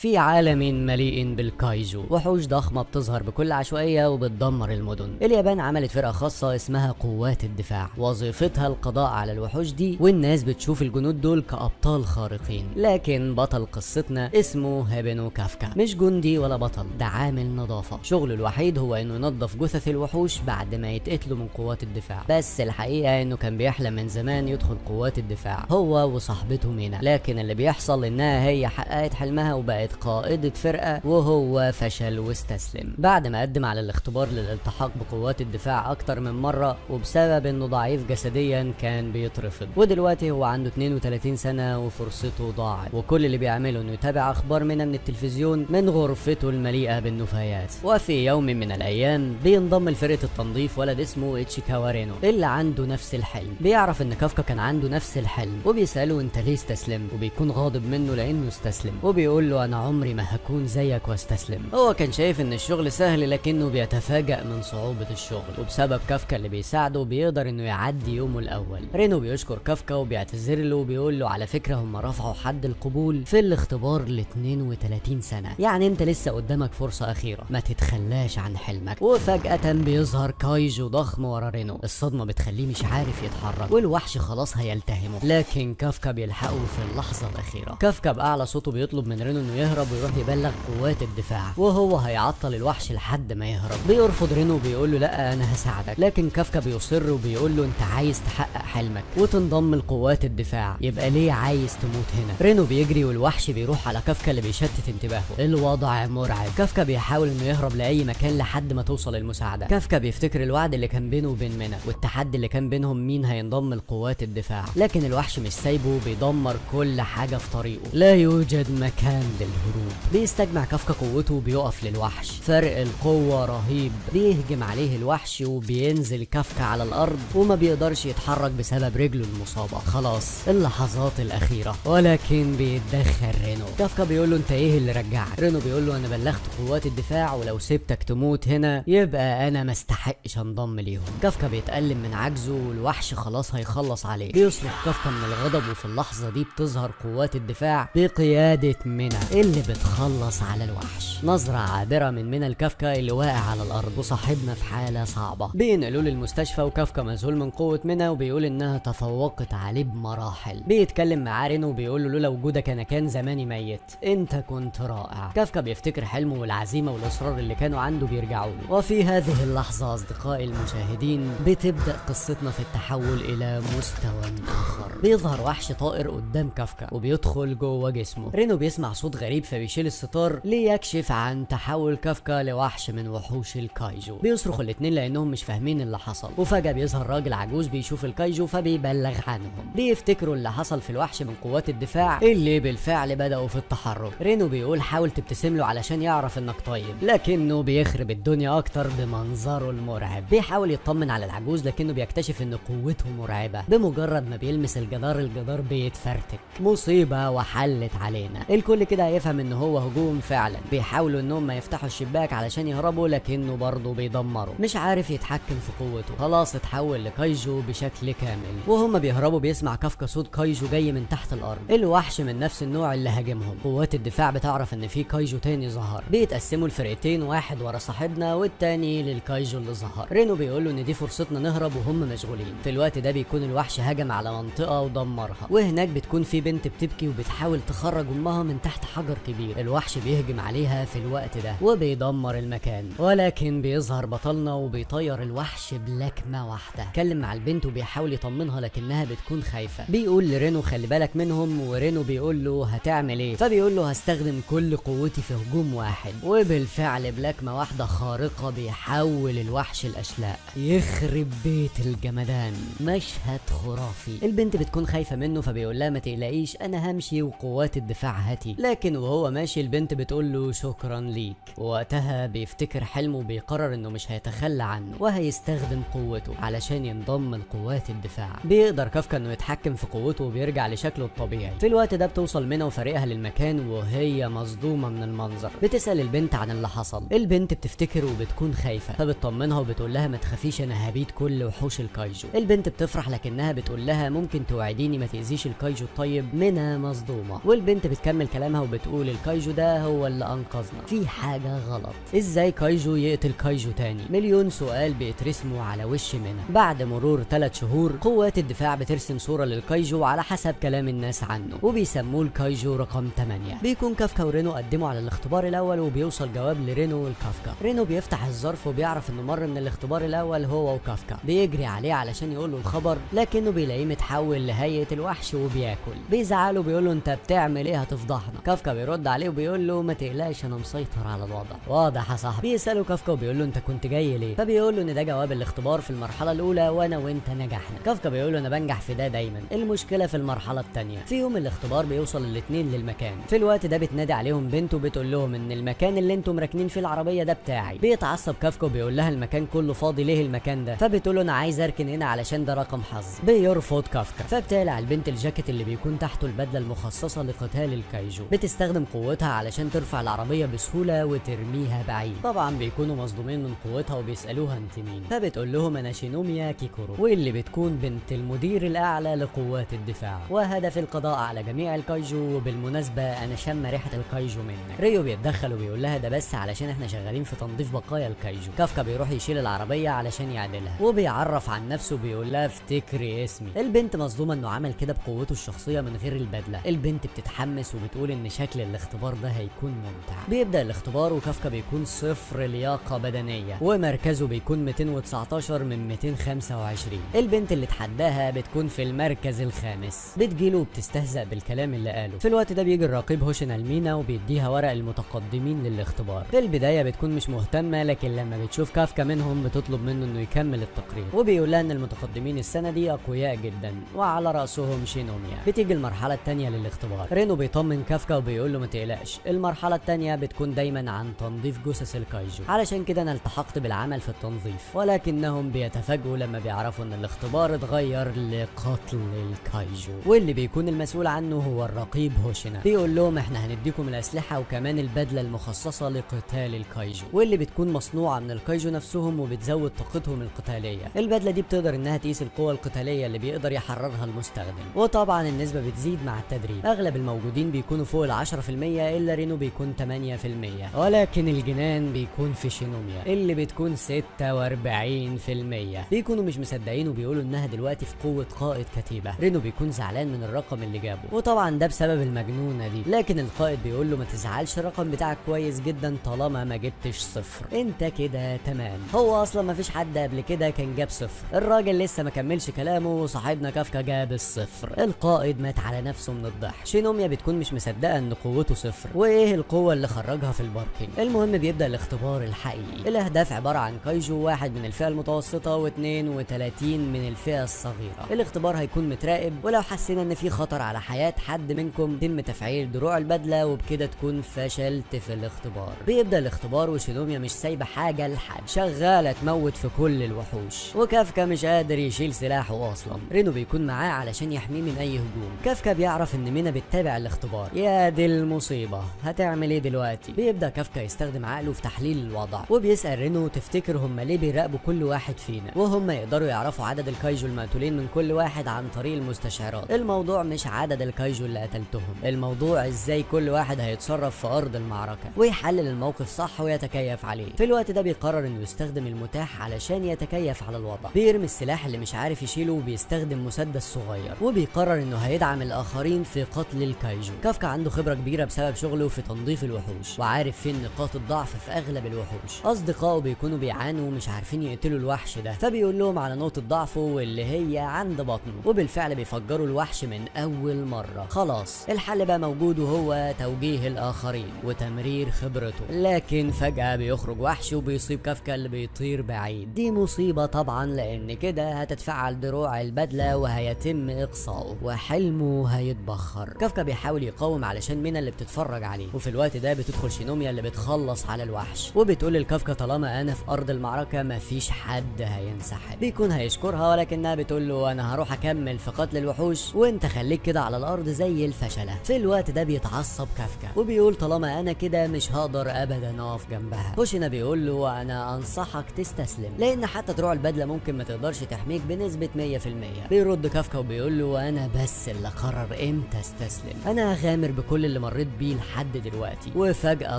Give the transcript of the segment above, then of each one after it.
في عالم مليء بالكايجو، وحوش ضخمة بتظهر بكل عشوائية وبتدمر المدن. اليابان عملت فرقة خاصة اسمها قوات الدفاع، وظيفتها القضاء على الوحوش دي، والناس بتشوف الجنود دول كأبطال خارقين. لكن بطل قصتنا اسمه هيبينو كافكا، مش جندي ولا بطل، ده عامل نظافة. شغله الوحيد هو انه ينظف جثث الوحوش بعد ما يتقتلوا من قوات الدفاع. بس الحقيقة انه كان بيحلم من زمان يدخل قوات الدفاع هو وصاحبته مينا، لكن اللي بيحصل انها هي حققت حلمها وبقت قائدة فرقة، وهو فشل واستسلم بعد ما قدم على الاختبار للالتحاق بقوات الدفاع اكتر من مرة، وبسبب انه ضعيف جسديا كان بيترفض. ودلوقتي هو عنده 32 سنة وفرصته ضاعت، وكل اللي بيعمله انه يتابع اخبار مينا من التلفزيون من غرفته المليئة بالنفايات. وفي يوم من الايام بينضم لفرقة التنظيف ولد اسمه اتشيكاوا رينو اللي عنده نفس الحلم. بيعرف ان كافكا كان عنده نفس الحلم، وبيسأله انت ليه استسلمت، وبيكون غاضب منه لانه استسلم، وبيقول له انا عمري ما هكون زيك واستسلم. هو كان شايف ان الشغل سهل، لكنه بيتفاجأ من صعوبة الشغل، وبسبب كافكا اللي بيساعده بيقدر انه يعدي يومه الاول. رينو بيشكر كافكا وبيعتذر له وبيقول له على فكرة هم رفعوا حد القبول في الاختبار ل 32 سنة، يعني انت لسه قدامك فرصة اخيرة، ما تتخلاش عن حلمك. وفجأة بيظهر كايجو ضخم ورا رينو، الصدمة بتخليه مش عارف يتحرك، والوحش خلاص هيلتهمه، لكن كافكا بيلحقه في اللحظة الأخيرة. كافكا بأعلى صوته بيطلب من رينو انه يهرب ويروح يبلغ قوات الدفاع، وهو هيعطل الوحش لحد ما يهرب. بيرفض رينو وبيقول له لا انا هساعدك، لكن كافكا بيصر وبيقول له انت عايز تحقق حلمك وتنضم لقوات الدفاع، يبقى ليه عايز تموت هنا؟ رينو بيجري والوحش بيروح على كافكا اللي بيشتت انتباهه. الوضع مرعب، كافكا بيحاول انه يهرب لاي مكان لحد ما توصل المساعدة. كافكا بيفتكر الوعد اللي كان بينه وبين مينا والتحدي اللي كان بينهم مين هينضم لقوات الدفاع، لكن الوحش مش سايبه، بيدمر كل حاجة في طريقه، لا يوجد مكان للهروب. بيستجمع كافكا قوته وبيقف للوحش، فرق القوة رهيب. بيهجم عليه الوحش وبينزل كافكا على الارض وما بيقدرش يتحرك بسبب رجله المصابة. خلاص اللحظات الاخيرة، ولكن بيتدخل رينو. كافكا بيقول له انت ايه اللي رجعك؟ رينو بيقول له انا بلغت قوات الدفاع، ولو سبتك تموت هنا يبقى انا ما استحقش انضم ليهم. كافكا بيتألم من عجزه والوحش خلاص هيخلص عليه. بيصرخ كافكا من الغضب، وفي اللحظة دي بتظهر قوات الدفاع بقيادة مينا اللي بتخلص على الوحش. نظرة عابرة من مينا لكافكا اللي واقع على الارض، وصاحبنا في حالة صعبة. بينقلوه للمستشفى، وكافكا مذهول من قوة مينا وبيقول انها تفوقت عليه بمراحل. بيتكلم معاه رينو وبيقول له لولا وجودك انا كان زماني ميت، انت كنت رائع. كافكا بيفتكر حلمه والعزيمة والاصرار اللي كانوا عنده بيرجعوا له. وفي هذه اللحظة اصدقائي المشاهدين بتبدأ قصتنا في التحول الى مستوى اخر. بيظهر وحش طائر قدام كافكا وبيدخل جوه جسمه. رينو بيسمع صوت غريب فبيشيل الستار ليكشف عن تحول كافكا لوحش من وحوش الكايجو. بيصرخوا الاتنين لانهم مش فاهمين اللي حصل، وفجأة بيظهر راجل عجوز بيشوف الكايجو فبيبلغ عنهم. بيفتكروا اللي حصل في الوحش من قوات الدفاع اللي بالفعل بدأوا في التحرك. رينو بيقول حاول تبتسم له علشان يعرف انك طيب، لكنه بيخرب الدنيا اكتر بمنظره المرعب. بيحاول يطمن على العجوز لكنه بيكتشف ان قوته مرعبة، بمجرد ما بيلمس الجدار الجدار بيتفرتك. مصيبة وحلت علينا. الكل كده هيفهم ان هو هجوم فعلا. بيحاولوا انهم ما يفتحوا الشباك علشان يهربوا، لكنه برضه بيدمره، مش عارف يتحكم في قوته، خلاص اتحول لكايجو بشكل كامل. وهم بيهربوا بيسمع كافكا صوت كايجو جاي من تحت الارض، الوحش من نفس النوع اللي هاجمهم. قوات الدفاع بتعرف ان في كايجو تاني ظهر، بيتقسموا الفرقتين، واحد ورا صاحبنا والتاني للكايجو اللي ظهر. رينو بيقول له ان دي فرصتنا نهرب وهم مشغولين. في الوقت ده بيكون الوحش هجم على منطقة ودمرها، وهناك بتكون في بنت بتبكي وبتحاول تخرج امها من تحت حجر كبير. الوحش بيهجم عليها في الوقت ده وبيدمر المكان، ولكن بيظهر بطلنا وبيطير الوحش بلكمة واحدة. اتكلم مع البنت وبيحاول يطمنها لكنها بتكون خايفة. بيقول لرينو خلي بالك منهم، ورينو بيقول له هتعمل ايه؟ فبيقول له هستخدم كل قوتي في هجوم واحد. وبالفعل بلكمة واحدة خارقة بيحول الوحش الاشلاء. يخرب بيت الجمدان، مشهد خرافي. البنت بتكون خايفة منه فبيقول لها ما تقلقيش انا همشي وقوات الدفاع هاتي. لكن وهو ماشي البنت بتقول له شكرا ليك. وقتها بيفتكر حلمه وبيقرر انه مش هيتخلى عنه وهيستخدم قوته علشان ينضم لقوات الدفاع. بيقدر كافكا انه يتحكم في قوته وبيرجع لشكله الطبيعي. في الوقت ده بتوصل مينا وفريقها للمكان وهي مصدومة من المنظر. بتسأل البنت عن اللي حصل. البنت بتفتكر وبتكون خايفة، فبتطمنها وبتقول لها ما تخافيش انا هبيد كل وحوش الكايجو. البنت بتفرح لكنها بتقول لها ممكن توعديني ما تأذيش الكايجو الطيب؟ مينا مصدومة. والبنت بتكمل كلامها وبتقول وبتقول الكايجو ده هو اللي انقذنا. في حاجة غلط، ازاي كايجو يقتل كايجو تاني؟ مليون سؤال بيترسموا على وش منها. بعد مرور 3 شهور قوات الدفاع بترسم صوره للكايجو على حسب كلام الناس عنه، وبيسموه الكايجو رقم 8. بيكون كافكا ورينو قدموا على الاختبار الاول، وبيوصل جواب لرينو والكافكا. رينو بيفتح الظرف وبيعرف انه مر من الاختبار الاول هو وكافكا. بيجري عليه علشان يقول له الخبر، لكنه بيلاقيه متحول لهيئة الوحش وبياكل. بيزعله وبيقول له انت بتعمل ايه، هتفضحنا. كافكا بيرد عليه وبيقول له ما تقلقش انا مسيطر على الوضع. واضح يا صاحبي. بيساله كافكا وبيقول له انت كنت جاي ليه؟ فبيقول له ان ده جواب الاختبار في المرحلة الاولى وانا وانت نجحنا. كافكا بيقول له انا بنجح في ده دايما، المشكلة في المرحلة الثانية. في يوم الاختبار بيوصل الاثنين للمكان. في الوقت ده بتنادي عليهم بنت وبتقول لهم ان المكان اللي انتم راكنين فيه العربية ده بتاعي. بيتعصب كافكا وبيقول لها المكان كله فاضي، ليه المكان ده؟ فبتقول له انا عايز اركن هنا علشان ده رقم حظ. بيرفض كافكا. فبتقلع البنت الجاكيت اللي بيكون تحته البدلة المخصصة لقتال الكايجو. بتستخدم قوتها علشان ترفع العربية بسهولة وترميها بعيد. طبعا بيكونوا مصدومين من قوتها وبيسالوها انت مين؟ فبتقول لهم انا شينوميا كيكورو، واللي بتكون بنت المدير الاعلى لقوات الدفاع، وهدف القضاء على جميع الكايجو، وبالمناسبة انا شم ريحه الكايجو منك. ريو بيتدخل وبيقول لها ده بس علشان احنا شغالين في تنظيف بقايا الكايجو. كافكا بيروح يشيل العربية علشان يعدلها، وبيعرف عن نفسه بيقول لها افتكري اسمي. البنت مصدومة انه عمل كده بقوته الشخصية من غير البدلة. البنت بتتحمس وبتقول ان شكل الاختبار ده هيكون ممتع. بيبدا الاختبار وكافكا بيكون 0 لياقه بدنية، ومركزه بيكون 219 من 225. البنت اللي تحداها بتكون في المركز الخامس. بتجيله وبتستهزأ بالكلام اللي قاله. في الوقت ده بيجي الرقيب هوشن المينا وبيديها ورق المتقدمين للاختبار. في البداية بتكون مش مهتمة، لكن لما بتشوف كافكا منهم بتطلب منه انه يكمل التقرير، وبيقول لها ان المتقدمين السنة دي اقوياء جدا وعلى راسهم شينوميا. بتيجي المرحلة الثانية للاختبار. رينو بيطمن كافكا وبيقول له ما تقلقش، المرحلة الثانية بتكون دايما عن تنظيف جثث الكايجو، علشان كده انا التحقت بالعمل في التنظيف. ولكنهم بيتفاجئوا لما بيعرفوا ان الاختبار اتغير لقتل الكايجو، واللي بيكون المسؤول عنه هو الرقيب هوشينا. بيقول لهم احنا هنديكم الاسلحة وكمان البدلة المخصصة لقتال الكايجو، واللي بتكون مصنوعة من الكايجو نفسهم وبتزود طاقتهم القتالية. البدلة دي بتقدر انها تقيس القوة القتالية اللي بيقدر يحررها المستخدم، وطبعا النسبة بتزيد مع التدريب. اغلب الموجودين بيكونوا فوق ال 10% الا رينو بيكون 8%، ولكن الجنان بيكون في شينوميا اللي بتكون 46%. بيكونوا مش مصدقين وبيقولوا انها دلوقتي في قوة قائد كتيبة. رينو بيكون زعلان من الرقم اللي جابه، وطبعا ده بسبب المجنونة دي، لكن القائد بيقول له ما تزعلش، الرقم بتاعك كويس جدا طالما ما جبتش 0، انت كده تمام. هو اصلا ما فيش حد قبل كده كان جاب 0. الراجل لسه ما كملش كلامه وصاحبنا كافكا جاب 0. القائد مات على نفسه من الضحك. شينوميا بتكون مش مصدقه ان قوته 0، وايه القوة اللي خرجها في ال parking. المهم بيبدا الاختبار الحقيقي. الاهداف عبارة عن كايجو واحد من الفئة المتوسطة و32 من الفئة الصغيرة. الاختبار هيكون متراقب، ولو حسينا ان في خطر على حياة حد منكم يتم تفعيل دروع البدلة، وبكده تكون فشلت في الاختبار. بيبدا الاختبار وشينوميا مش سايبه حاجة لحد، شغالة تموت في كل الوحوش، وكافكا مش قادر يشيل سلاحه اصلا. رينو بيكون معاه علشان يحميه من اي هجوم. كافكا بيعرف ان مينا بتتابع الاختبار. يا دي المصيبة، هتعمل ايه دلوقتي؟ بيبدا كافكا يستخدم عقله في تحليل الوضع، وبيسال رينو تفتكر هم ليه بيراقبوا كل واحد فينا، وهم يقدروا يعرفوا عدد الكايجو المقتولين من كل واحد عن طريق المستشعرات. الموضوع مش عدد الكايجو اللي قتلتهم، الموضوع ازاي كل واحد هيتصرف في ارض المعركة ويحلل الموقف صح ويتكيف عليه. في الوقت ده بيقرر انه يستخدم المتاح علشان يتكيف على الوضع. بيرمي السلاح اللي مش عارف يشيله وبيستخدم مسدس صغير، وبيقرر انه هيدعم الاخرين في قتل الكايجو. كافكا عنده خبره كبيرة بسبب شغله في تنظيف الوحوش، وعارف فين نقاط الضعف في اغلب الوحوش. اصدقائه بيكونوا بيعانوا ومش عارفين يقتلوا الوحش ده، فبيقول لهم على نقطة ضعفه واللي هي عند بطنه، وبالفعل بيفجروا الوحش من اول مرة. خلاص الحل بقى موجود، وهو توجيه الاخرين وتمرير خبرته. لكن فجاة بيخرج وحش وبيصيب كافكا اللي بيطير بعيد. دي مصيبة طبعا، لان كده هتتفعل دروع البدلة وهيتم اقصائه وحلمه هيتبخر. كافكا بيحاول يقاوم علشان مينا اللي بتتفرج عليه، وفي الوقت ده بتدخل شينوميا اللي بتخلص على الوحش، وبتقول لكافكا طالما انا في ارض المعركة مفيش حد هينسحب. بيكون هيشكرها، ولكنها بتقول له انا هروح اكمل في قتل الوحوش وانت خليك كده على الارض زي الفشله. في الوقت ده بيتعصب كافكا وبيقول طالما انا كده مش هقدر ابدا اقف جنبها. هوشينا بيقول له انا انصحك تستسلم، لان حتى دروع البدلة ممكن ما تقدرش تحميك بنسبة 100%. بيرد كافكا وبيقول له انا بس اللي قرر امتى استسلم، انا هغامر بكل اللي مريت بيه لحد دلوقتي. وفجأة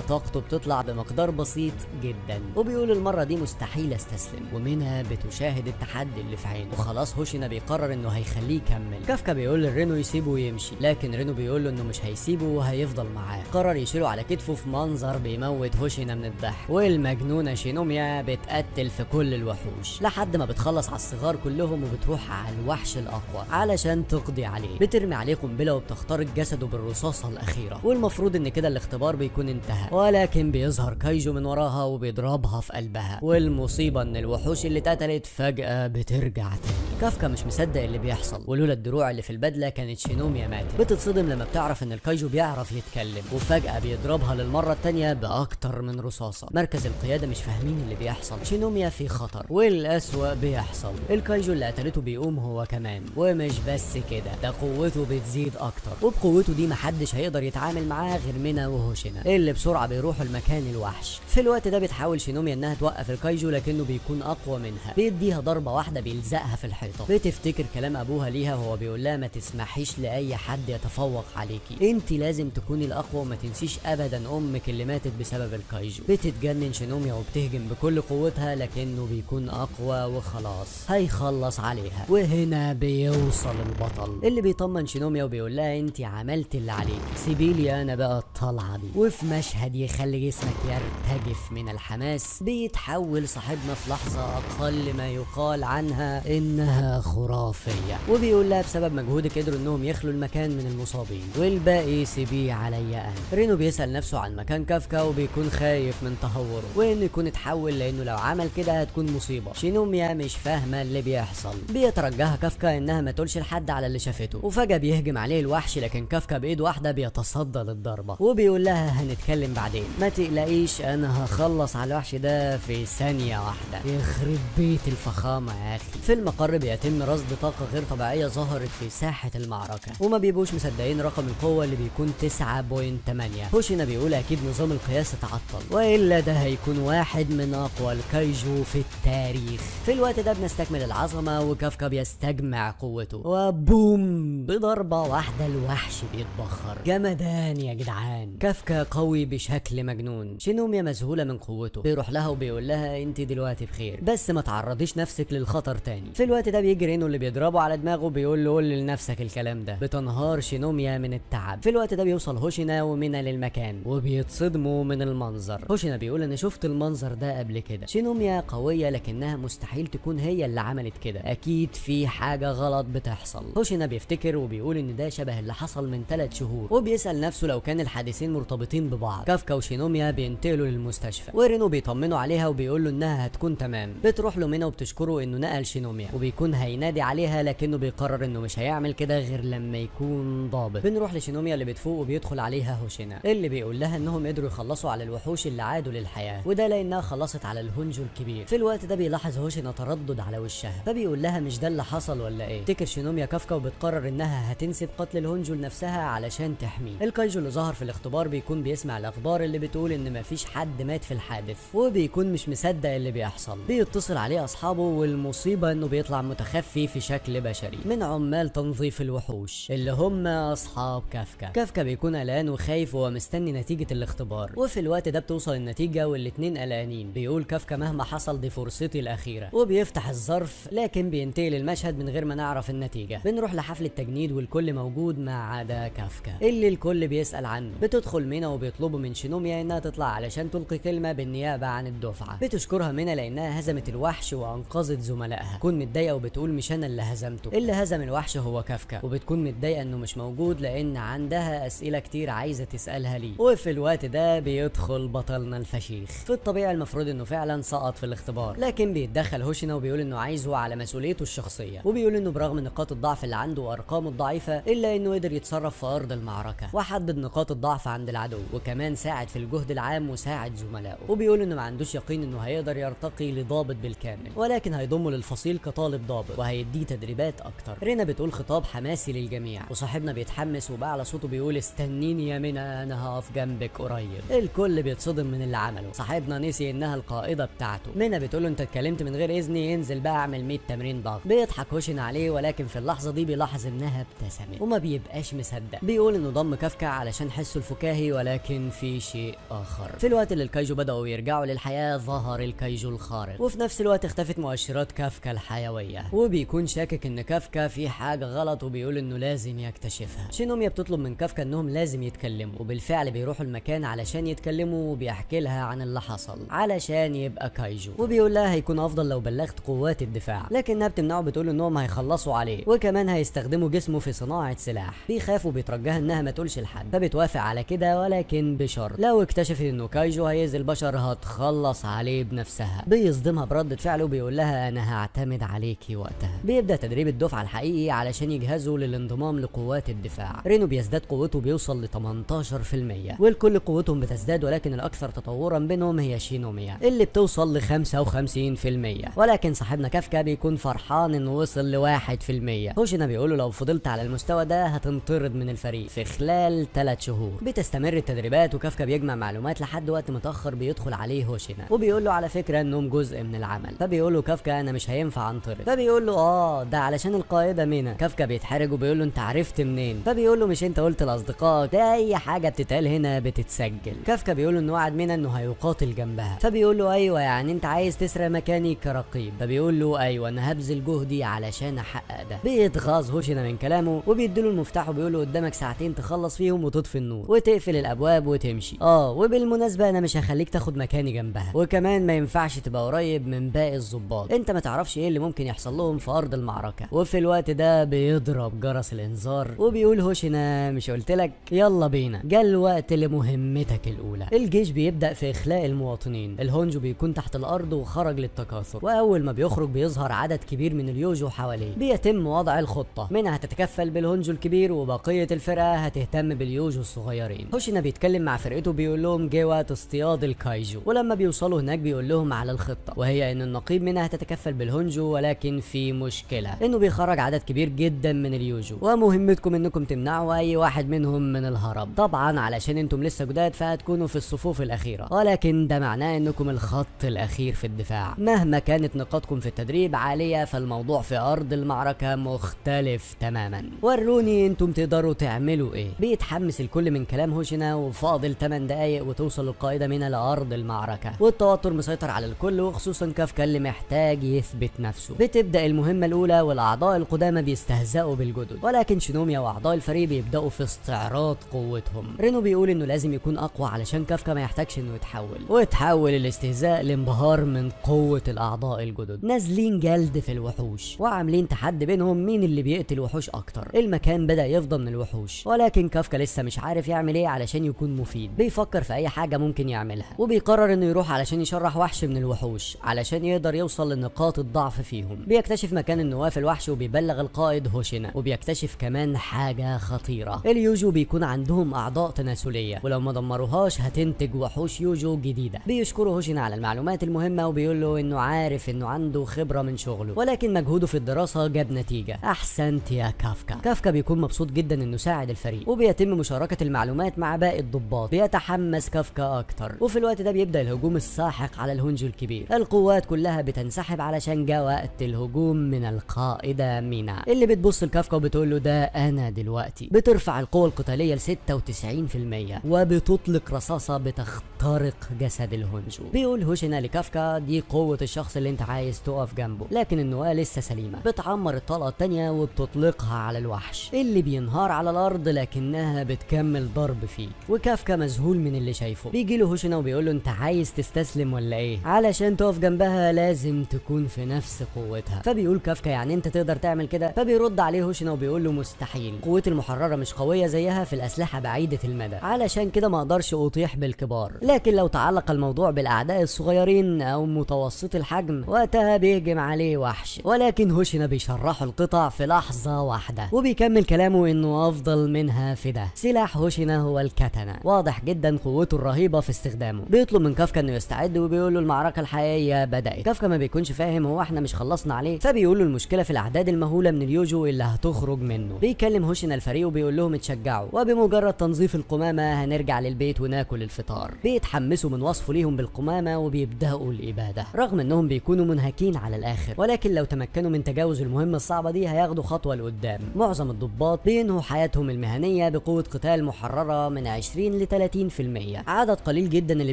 طاقته بتطلع بمقدار بسيط جدا، وبيقول المرة دي مستحيل استسلم. ومنها بتشاهد التحدي اللي في عينه، وخلاص هوشينا بيقرر انه هيخليه يكمل. كافكا بيقول لرينو يسيبه ويمشي، لكن رينو بيقول له انه مش هيسيبه وهيفضل معاه. قرر يشيله على كتفه في منظر بيموت هوشينا من الضحك. والمجنونة شينوميا بتقتل في كل الوحوش لحد ما بتخلص على الصغار كلهم، وبتروح على الوحش الاقوى علشان تقضي عليه. بترمي عليه قنبلة وبتخترق جسده بالرصاصة الاخيرة، والمفروض ان كده الاختبار بيكون انتهى، ولكن بيظهر كايجو من وراها وبيضربها في قلبها. والمصيبة ان الوحوش اللي اتقتلت فجأة بترجع تاني. كافكا مش مصدق اللي بيحصل، ولولا الدروع اللي في البدلة كانت شينوميا ماتت. بتتصدم لما بتعرف ان الكايجو بيعرف يتكلم، وفجأة بيضربها للمرة التانية بأكتر من رصاصة. مركز القيادة مش فاهمين اللي بيحصل، شينوميا في خطر، والأسوأ بيحصل، الكايجو اللي قتلته بيقوم هو كمان. ومش بس كده، ده قوته بتزيد اكتر، وبقوته دي محدش هيقدر يتعامل معاه غير مينا وهوشينا اللي بسرعة بيروحوا المكان الوحش. في الوقت ده بتحاول شينوميا انها توقف الكايجو، لكنه بيكون اقوى منها، بيديها ضربة واحدة بيلزقها في الحيطة. بتفتكر كلام ابوها ليها وهو بيقول لها ما تسمحيش لاي حد يتفوق عليكي، انت لازم تكوني الاقوى وما تنسيش ابدا امك اللي ماتت بسبب الكايجو. بتتجنن شينوميا وبتهجم بكل قوتها، لكنه بيكون اقوى وخلاص هيخلص عليها. وهنا بيوصل البطل اللي بيطمن شينوميا وبيقول لها انت عملت اللي عليك، سيبيلي انا بقى الطلعة دي. وفي مشهد يخلي جسمك يرتجف من الحماس، بيتحول صاحبنا في لحظة اقل ما يقال عنها انها خرافية، وبيقول لها بسبب مجهودك قدروا انهم يخلوا المكان من المصابين، والباقي سيبيه عليا انا. رينو بيسأل نفسه عن مكان كافكا وبيكون خايف من تهوره وانه يكون اتحول، لانه لو عمل كده هتكون مصيبة. شينوميا مش فاهمه اللي بيحصل، بيترجاها كافكا انها ما تقولش لحد على اللي شافته، وفجأة بيهجم عليه الوحش، لكن كافكا بايد واحدة بيتصدى للضربه وبيقول لها هنتكلم بعدين، ما تقلقيش انا هخلص على الوحش ده في ثانية واحدة. يخرب بيت الفخامة يا اخي. في المقر بيتم رصد طاقة غير طبيعية ظهرت في ساحة المعركة، وما بيبقوش مصدقين رقم القوة اللي بيكون 9.8. هوشينا بيقول اكيد نظام القياس اتعطل، والا ده هيكون واحد من اقوى الكايجو في التاريخ. في الوقت ده بنستكمل العظمة، وكافكا بيستجمع قوته، وبوم بضربه واحدة الوحش بيتبخر. جمدان يا جدعان، كافكا قوي بشكل مجنون. شينوميا مذهوله من قوته، بيروح لها وبيقول لها انت دلوقتي بخير، بس ما تعرضيش نفسك للخطر تاني. في الوقت ده بيجي رينو اللي بيضربه على دماغه بيقول له قول لنفسك الكلام ده. بتنهار شينوميا من التعب. في الوقت ده بيوصل هوشينا ومينا للمكان وبيتصدموا من المنظر. هوشينا بيقول انا شفت المنظر ده قبل كده. شينوميا قوية لكنها مستحيل تكون هي اللي عملت كده، اكيد في حاجة غلط بتحصل. هوشينا بيفتكر وبيقول ان ده شبه اللي حصل من 3 شهور، وبيسأل نفسه لو كان الحادثين مرتبطين ببعض. كافكا وشينوميا بينتقلوا للمستشفى، ورينو بيطمنوا عليها وبيقول له انها هتكون تمام. بتروح له مينا وبتشكره انه نقل شينوميا، وبيكون هينادي عليها لكنه بيقرر انه مش هيعمل كده غير لما يكون ضابط. بنروح لشينوميا اللي بتفوق وبيدخل عليها هوشينا اللي بيقول لها انهم قدروا يخلصوا على الوحوش اللي عادوا للحياة، وده لانها خلصت على الهونجو الكبير. في الوقت ده بيلاحظ هوشينا تردد على وشها، فبيقول لها مش ده اللي حصل ولا ايه؟ تفتكر شينوميا كافكا وبتقرر انها هتنسب قتل الهونجو لنفسها علشان تحميه. الكايجو اللي ظهر في الاختبار بيكون بيسمع الاخبار اللي بتقول ان مفيش حد مات في الحادث، وبيكون مش مصدق اللي بيحصل. بيتصل عليه اصحابه، والمصيبة انه بيطلع متخفي في شكل بشري من عمال تنظيف الوحوش اللي هم اصحاب كافكا. كافكا بيكون قلقان وخايف وهو مستني نتيجة الاختبار، وفي الوقت ده بتوصل النتيجة والاتنين قلقانين. بيقول كافكا مهما حصل دي فرصتي الاخيرة، وبيفتح الظرف، لكن بينتقل المشهد من غير ما نعرف النتيجة. بنروح لحفله تجنيد والكل موجود ما عدا كافكا اللي الكل بيسأل عنه. بتدخل مينا وبيطلبوا من شينوميا انها تطلع علشان تلقي كلمة بالنيابة عن الدفعة. بتشكرها مينا لانها هزمت الوحش وانقذت زملائها. تكون متضايقة وبتقول مش انا اللي هزمته، اللي هزم الوحش هو كافكا، وبتكون متضايقة انه مش موجود لان عندها اسئلة كتير عايزه تسالها ليه. وفي الوقت ده بيدخل بطلنا الفشيخ. في الطبيعي المفروض انه فعلا سقط في الاختبار، لكن بيتدخل هوشينا وبيقول انه عايزه على مسؤوليته الشخصية، وبيقول انه برغم نقاط الضعف اللي عنده وارقامه الضعيفة الا انه قدر يتصرف في ارض المعركة وحدد نقاط الضعف عند العدو، وكمان ساعد في الجهد العام وساعد زملائه. وبيقول انه ما عندوش يقين انه هيقدر يرتقي لضابط بالكامل، ولكن هيضمه للفصيل كطالب ضابط. ضابط وهيديه تدريبات اكتر. رينا بتقول خطاب حماسي للجميع، وصاحبنا بيتحمس وبأعلى صوته بيقول استنيني يا مينا انا هقف جنبك قريب. الكل بيتصدم من اللي عمله، صاحبنا نسي انها القائده بتاعته. مينا بتقول له انت اتكلمت من غير اذني، انزل بقى اعمل 100 تمرين ضغط. بيضحك هوشنا عليه، ولكن في اللحظة دي بيلاحظ انها ابتسمت وما بيبقاش مصدق. بيقول انه ضم كافكا علشان حسه الفكاهي، ولكن في شيء اخر. في الوقت اللي الكايجو بداوا يرجعوا للحياة ظهر الكايجو الخارق، وفي نفس الوقت اختفت مؤشرات كافكا الحيوية، وبيكون شاكك ان كافكا في حاجة غلط وبيقول انه لازم يكتشفها. شينوميا بتطلب من كافكا انهم لازم يتكلموا، وبالفعل بيروحوا المكان علشان يتكلموا، وبيحكي لها عن اللي حصل علشان يبقى كايجو، وبيقول لها هيكون افضل لو بلغت قوات الدفاع، لكنها بتمنعه بتقول انهم هيخلصوا عليه وكمان هيستخدموا جسمه في صناعة سلاح. بيخاف وبيترجاها انها ما تقولش لحد، فبتوافق على كده ولكن بشرط لو اكتشفت انه كايجو هيأذي البشر هتخلص عليه بنفسها. بيصدمها بردة فعله وبيقول لها انا هعتمد عليكي وقتها. بيبدا تدريب الدفعة الحقيقي علشان يجهزوا للانضمام لقوات الدفاع. رينو بيزداد قوته بيوصل ل 18%، والكل قوتهم بتزداد، ولكن الاكثر تطورا بينهم هي شينوميا اللي بتوصل ل 55%، ولكن صاحبنا كافكا بيكون فرحان انه وصل ل 1%. هوشنا بيقول لو فضلت على المستوى ده هتنطرد من الفريق في خلال 3 شهور. بتستمر التدريبات وكافكا بيجمع معلومات لحد وقت متاخر بيدخل عليه هوشنا وبيقول له على فكرة انهم جزء من العمل. فبيقول له كافكا انا مش هينفع انطرد، فبيقول له ده علشان القائده مينا. كافكا بيتحرج وبيقول له انت عرفت منين؟ فبيقول له مش انت قلت لاصدقائك ده اي حاجة بتتقال هنا بتتسجل. كافكا بيقول له انه وعد مينا انه هيقاتل جنبها، فبيقول له ايوه يعني انت عايز تسرق مكاني كرقيب؟ فبيقول له ايوه انا هبذل جهدي علشان احقق ده. بيتغاظ هوشنا من كلامه وبيديله المفتاح وبيقول له قدامك ساعتين تخلص فيهم وتطفي النور وتقفل الابواب وتمشي. وبالمناسبة انا مش هخليك تاخد مكاني جنبها، وكمان ما ينفعش تبقى قريب من باقي الضباط، انت ما تعرفش ايه اللي ممكن يحصل لهم في ارض المعركة. وفي الوقت ده بيضرب جرس الانذار وبيقول هوشنا مش قلت لك يلا بينا، جه الوقت لمهمتك الاولى. الجيش بيبدا في اخلاء المواطنين، الهونجو بيكون تحت الارض وخرج للتكاثر، واول ما بيخرج بيظهر عدد كبير من اليوجو حواليه. بيتم وضع الخطة، منها هتتكفل بالهونجو الكبير وبقية الفرقة هتهتم باليوجو الصغيرين. هوشنا بيتكلم مع فرقته بيقول لهم جه وقت اصطياد الكايجو، ولما بيوصلوا هناك بيقول لهم على الخطة، وهي ان النقيب منها هتتكفل بالهونجو، ولكن في مشكلة انه بيخرج عدد كبير جدا من اليوجو، ومهمتكم انكم تمنعوا اي واحد منهم من الهرب. طبعا علشان انتم لسه جداد فهتكونوا في الصفوف الاخيرة، ولكن ده معناه انكم الخط الاخير في الدفاع. مهما كانت نقاطكم في التدريب عالية فالموضوع في ارض المعركة مختلف تماما. وروني انتم تقدروا تعملوا ايه. بيتحمس الكل من كلام هوشنا، وفاضل 8 دقايق وتوصل القائده مينا لارض المعركة، والتوتر مسيطر على الكل وخصوصا كافكا اللي محتاج يثبت نفسه. بتبدا المهمة الاولى والاعضاء القدامى بيستهزئوا بالجدد، ولكن شينوميا واعضاء الفريق بيبداوا في استعراض قوتهم. رينو بيقول انه لازم يكون اقوى علشان كافكا ما يحتاجش انه يتحول، وتحول الاستهزاء لانبهار من قوة الاعضاء الجدد. نازلين جلد في الوحوش وعاملين تحدي بينهم مين اللي بيقتل وحوش اكتر. المكان بدا يفضى من الوحوش، ولكن كافكا لسه مش عارف يعمل ايه علشان يكون مفيد. بيفكر في اي حاجة ممكن يعملها، وبيقرر انه يروح علشان يشرح وحش من الوحوش علشان يقدر يوصل لنقاط الضعف فيهم. بيكتشف مكان النواة في الوحش وبيبلغ القائد هوشنا، وبيكتشف كمان حاجة خطيرة، اليوجو بيكون عندهم اعضاء تناسلية ولو ما دمروهاش هتنتج وحوش يوجو جديدة. بيشكره هوشنا على المعلومات المهمة وبيقول له انه عارف انه عنده خبره من شغله، ولكن مجهوده في الدراسة جاب نتيجة. احسنت يا كافكا. كافكا بيكون مبسوط جدا انه ساعد الفريق، وبيتم مشاركة المعلومات مع باقي الضباط. بيتحمس كافكا اكتر، وفي الوقت ده بيبدا الهجوم الساحق على الهونجو الكبير. القوات كلها بتنسحب علشان جاء وقت الهجوم من القائده مينا، اللي بتبص لكافكا وبتقول له ده انا دلوقتي. بترفع القوة القتالية ل 96% وبتطلق رصاصة بتخترق جسد الهونجو. بيقول هوشنا لكافكا دي قوة الشخص اللي انت عايز تقف جنبه، لكن النواة لسه سليمة. بتعمر الطلقة الثانية وبتطلقها على الوحش اللي بينهار على الارض، لكنها بتكمل ضرب فيه، وكافكا مذهول من اللي شايفه. بيجي له هوشنا وبيقول له انت عايز تستسلم ولا ايه؟ علشان تقف جنبها لازم تكون في نفس قوتها. فبيقول كافكا يعني انت تقدر تعمل كده؟ فبيرد عليه هوشنا وبيقول له مستحيل، قوتي المحررة مش قوية زيها في الاسلحة بعيدة المدى، علشان كده ما اقدرش اطيح بالكبار، لكن لو تعلق الموضوع بالاعداء الصغيرين او متوسط الحجم وقتها بيهجم عليه وحش. ولكن هوشنا بيشرحوا القطع في لحظة واحدة، وبيكمل كلامه انه افضل منها في ده. سلاح هوشنا هو الكاتانا، واضح جدا قوته الرهيبة في استخدامه. بيطلب من كافكا انه يستعد وبيقول له المعركة الحقيقية بدات. كافكا ما بيكونش فاهم هو احنا مش خلصنا عليهم عليه، فبيقول له المشكلة في الاعداد المهوله من اليوجو اللي هتخرج منه. بيكلم هوشينا الفريق وبيقول لهم اتشجعوا، وبمجرد تنظيف القمامة هنرجع للبيت وناكل الفطار. بيتحمسوا من وصفه ليهم بالقمامه وبيبداوا الابادة، رغم انهم بيكونوا منهكين على الاخر، ولكن لو تمكنوا من تجاوز المهمة الصعبة دي هياخدوا خطوة لقدام. معظم الضباط بينهوا حياتهم المهنية بقوة قتال محرره من 20 ل 30%، عدد قليل جدا اللي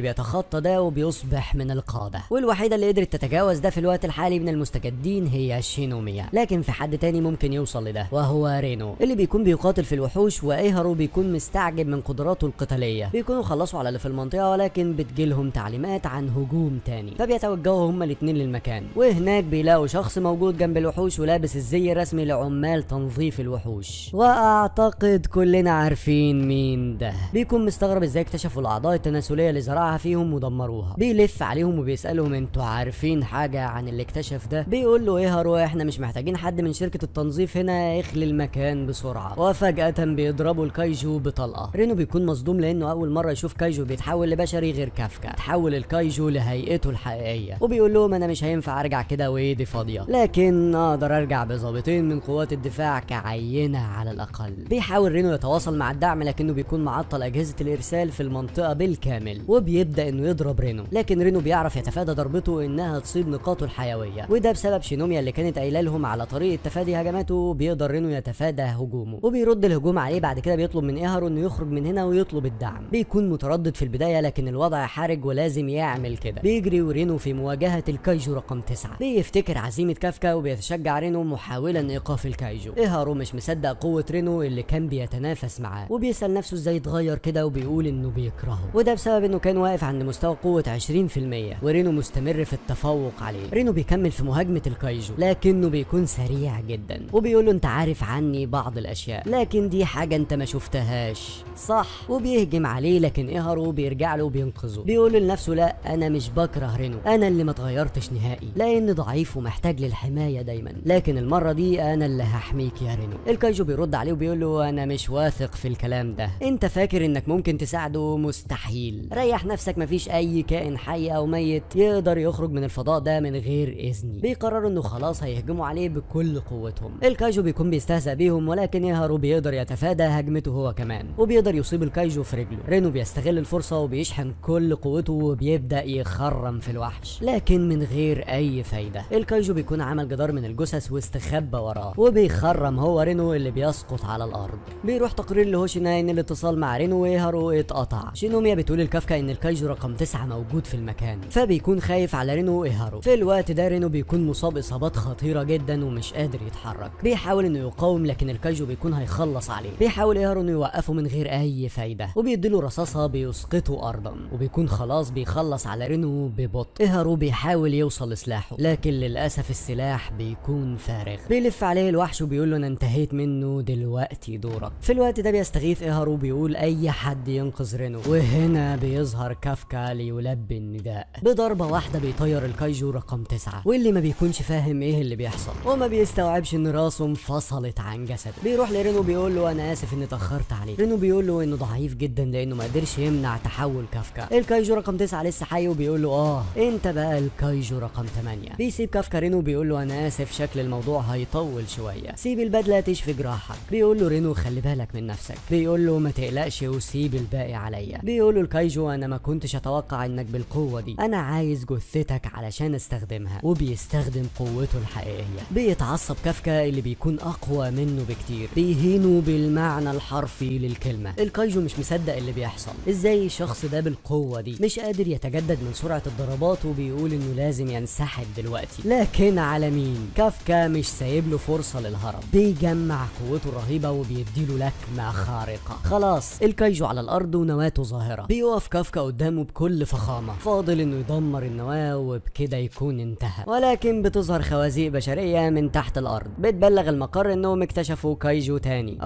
بيتخطى ده وبيصبح من القادة. والوحيده اللي قدرت تتجاوز ده في الوقت الحالي من المستجدين هي شينوميا، لكن في حد تاني ممكن يوصل لده وهو رينو اللي بيكون بيقاتل في الوحوش، وايهارو بيكون مستعجب من قدراته القتالية. بيكونوا خلصوا على اللي في المنطقة، ولكن بتجيلهم تعليمات عن هجوم تاني، فبيتوجهوا هما الاثنين للمكان، وهناك بيلاقوا شخص موجود جنب الوحوش ولابس الزي الرسمي لعمال تنظيف الوحوش، واعتقد كلنا عارفين مين ده. بيكون مستغرب ازاي اكتشفوا الاعضاء التناسلية اللي زرعها فيهم ودمروها. بيلف عليهم وبيسالهم انتوا عارفين حاجة عن اللي اكتشف ده؟ بيقول له ايهارو احنا مش محتاجين حد من شركة التنظيف هنا، يخلي المكان بسرعة. وفجاة بيضربوا الكايجو بطلقه. رينو بيكون مصدوم لانه اول مرة يشوف كايجو بيتحول لبشري غير كافكا. تحول الكايجو لهيئته الحقيقية، وبيقول لهم انا مش هينفع ارجع كده وايدي فاضية، لكن اقدر ارجع بظابطين من قوات الدفاع كعينه على الاقل. بيحاول رينو يتواصل مع الدعم، لكنه بيكون معطل اجهزة الارسال في المنطقة بالكامل، وبيبدا انه يضرب رينو، لكن رينو بيعرف يتفادى ضربته انها تصيب نقاطه الحيوية، وده بسبب شينوميا اللي كانت قايله لهم على طريقه تفادي هجماته. بيقدر رينو يتفادى هجومه وبيرد الهجوم عليه. بعد كده بيطلب من ايهارو انه يخرج من هنا ويطلب الدعم. بيكون متردد في البداية، لكن الوضع حرج ولازم يعمل كده. بيجري ورينو في مواجهة الكايجو رقم 9. بيفتكر عزيمة كافكا وبيتشجع رينو محاولا ايقاف الكايجو. ايهارو مش مصدق قوة رينو اللي كان بيتنافس معاه، وبيسال نفسه ازاي اتغير كده، وبيقول انه بيكرهه، وده بسبب انه كان واقف عند مستوى قوة 20% ورينو مستمر في التفوق عليه. رينو بيكمل في مهاجمه الكايجو، لكنه بيكون سريع جدا، وبيقول له انت عارف عني بعض الاشياء، لكن دي حاجة انت ما شفتهاش صح؟ وبيهجم عليه، لكن ايهارو بيرجع له وبينقذه. بيقول لنفسه لا، انا مش بكره رينو، انا اللي ما اتغيرتش نهائي، لان ضعيف ومحتاج للحماية دايما، لكن المرة دي انا اللي هحميك يا رينو. الكايجو بيرد عليه وبيقول له انا مش واثق في الكلام ده، انت فاكر انك ممكن تساعده؟ مستحيل، ريح نفسك، مفيش اي كائن حي او ميت يقدر يخرج من الفضاء ده من غير اذني. بيقرروا انه خلاص هيهجموا عليه بكل قوتهم. الكايجو بيكون بيستهزأ بيهم، ولكن ايهارو بيقدر يتفادى هجمته هو كمان، وبيقدر يصيب الكايجو في رجله. رينو بيستغل الفرصة وبيشحن كل قوته وبيبدأ يخرم في الوحش، لكن من غير اي فايده. الكايجو بيكون عمل جدار من الجثث واستخبى وراه، وبيخرم هو رينو اللي بيسقط على الارض. بيروح تقرير لهوشينا ان الاتصال مع رينو وايهارو اتقطع. شينوميا بتقول لكافكا ان الكايجو رقم 9 موجود في المكان، فبيكون خايف على رينو وايهارو. في الوقت ده رينو بيكون مصاب اصابات خطيرة جدا ومش قادر يتحرك. بيحاول انه يقاوم، لكن الكايجو بيكون هيخلص عليه. بيحاول ايهارو انه يوقفه من غير اي فايده، وبيديله رصاصة بيسقطه ارضا، وبيكون خلاص بيخلص على رينو ببطء. ايهارو بيحاول يوصل لسلاحه، لكن للاسف السلاح بيكون فارغ. بيلف عليه الوحش وبيقول له انا انتهيت منه، دلوقتي دورك. في الوقت ده بيستغيث ايهارو بيقول اي حد ينقذ رينو، وهنا بيظهر كافكا ليلبي النداء. بضربه واحدة بيطير الكايجو رقم 9، واللي ما بيكونش فاهم ايه اللي بيحصل وما بيستوعبش ان راسه انفصلت عن جسده. بيروح لرينو بيقول له انا اسف اني اتاخرت عليك. رينو بيقول له انه ضعيف جدا لانه ما قدرش يمنع تحول كافكا. الكايجو رقم 9 لسه حي وبيقول له انت بقى الكايجو رقم 8. بيسيب كافكا رينو بيقول له انا اسف، شكل الموضوع هيطول شوية، سيب البدلة تشفي جراحك. بيقول له رينو خلي بالك من نفسك. بيقول له ما تقلقش وسيب الباقي عليا. بيقول له الكايجو انا ما كنتش اتوقع انك بالقوة دي، انا عايز جثتك علشان استخدمها. وبيستخدم قوته الحقيقية. بيتعصب كافكا اللي بيكون اقوى منه بكتير، بيهينه بالمعنى الحرفي للكلمة. الكايجو مش مصدق اللي بيحصل، ازاي الشخص ده بالقوة دي مش قادر يتجدد من سرعة الضربات، وبيقول انه لازم ينسحب دلوقتي. لكن على مين؟ كافكا مش سايب له فرصة للهرب، بيجمع قوته الرهيبة وبيديله لكمه خارقة. خلاص الكايجو على الارض ونواته ظاهره. بيقف كافكا قدامه بكل فخامة، فاضل انه يدمر النواة وبكده يكون انتهى. ولكن بتظهر خوازيق بشرية من تحت الارض بتبلغ المقر انهم اكتشفوا كايجو تاني.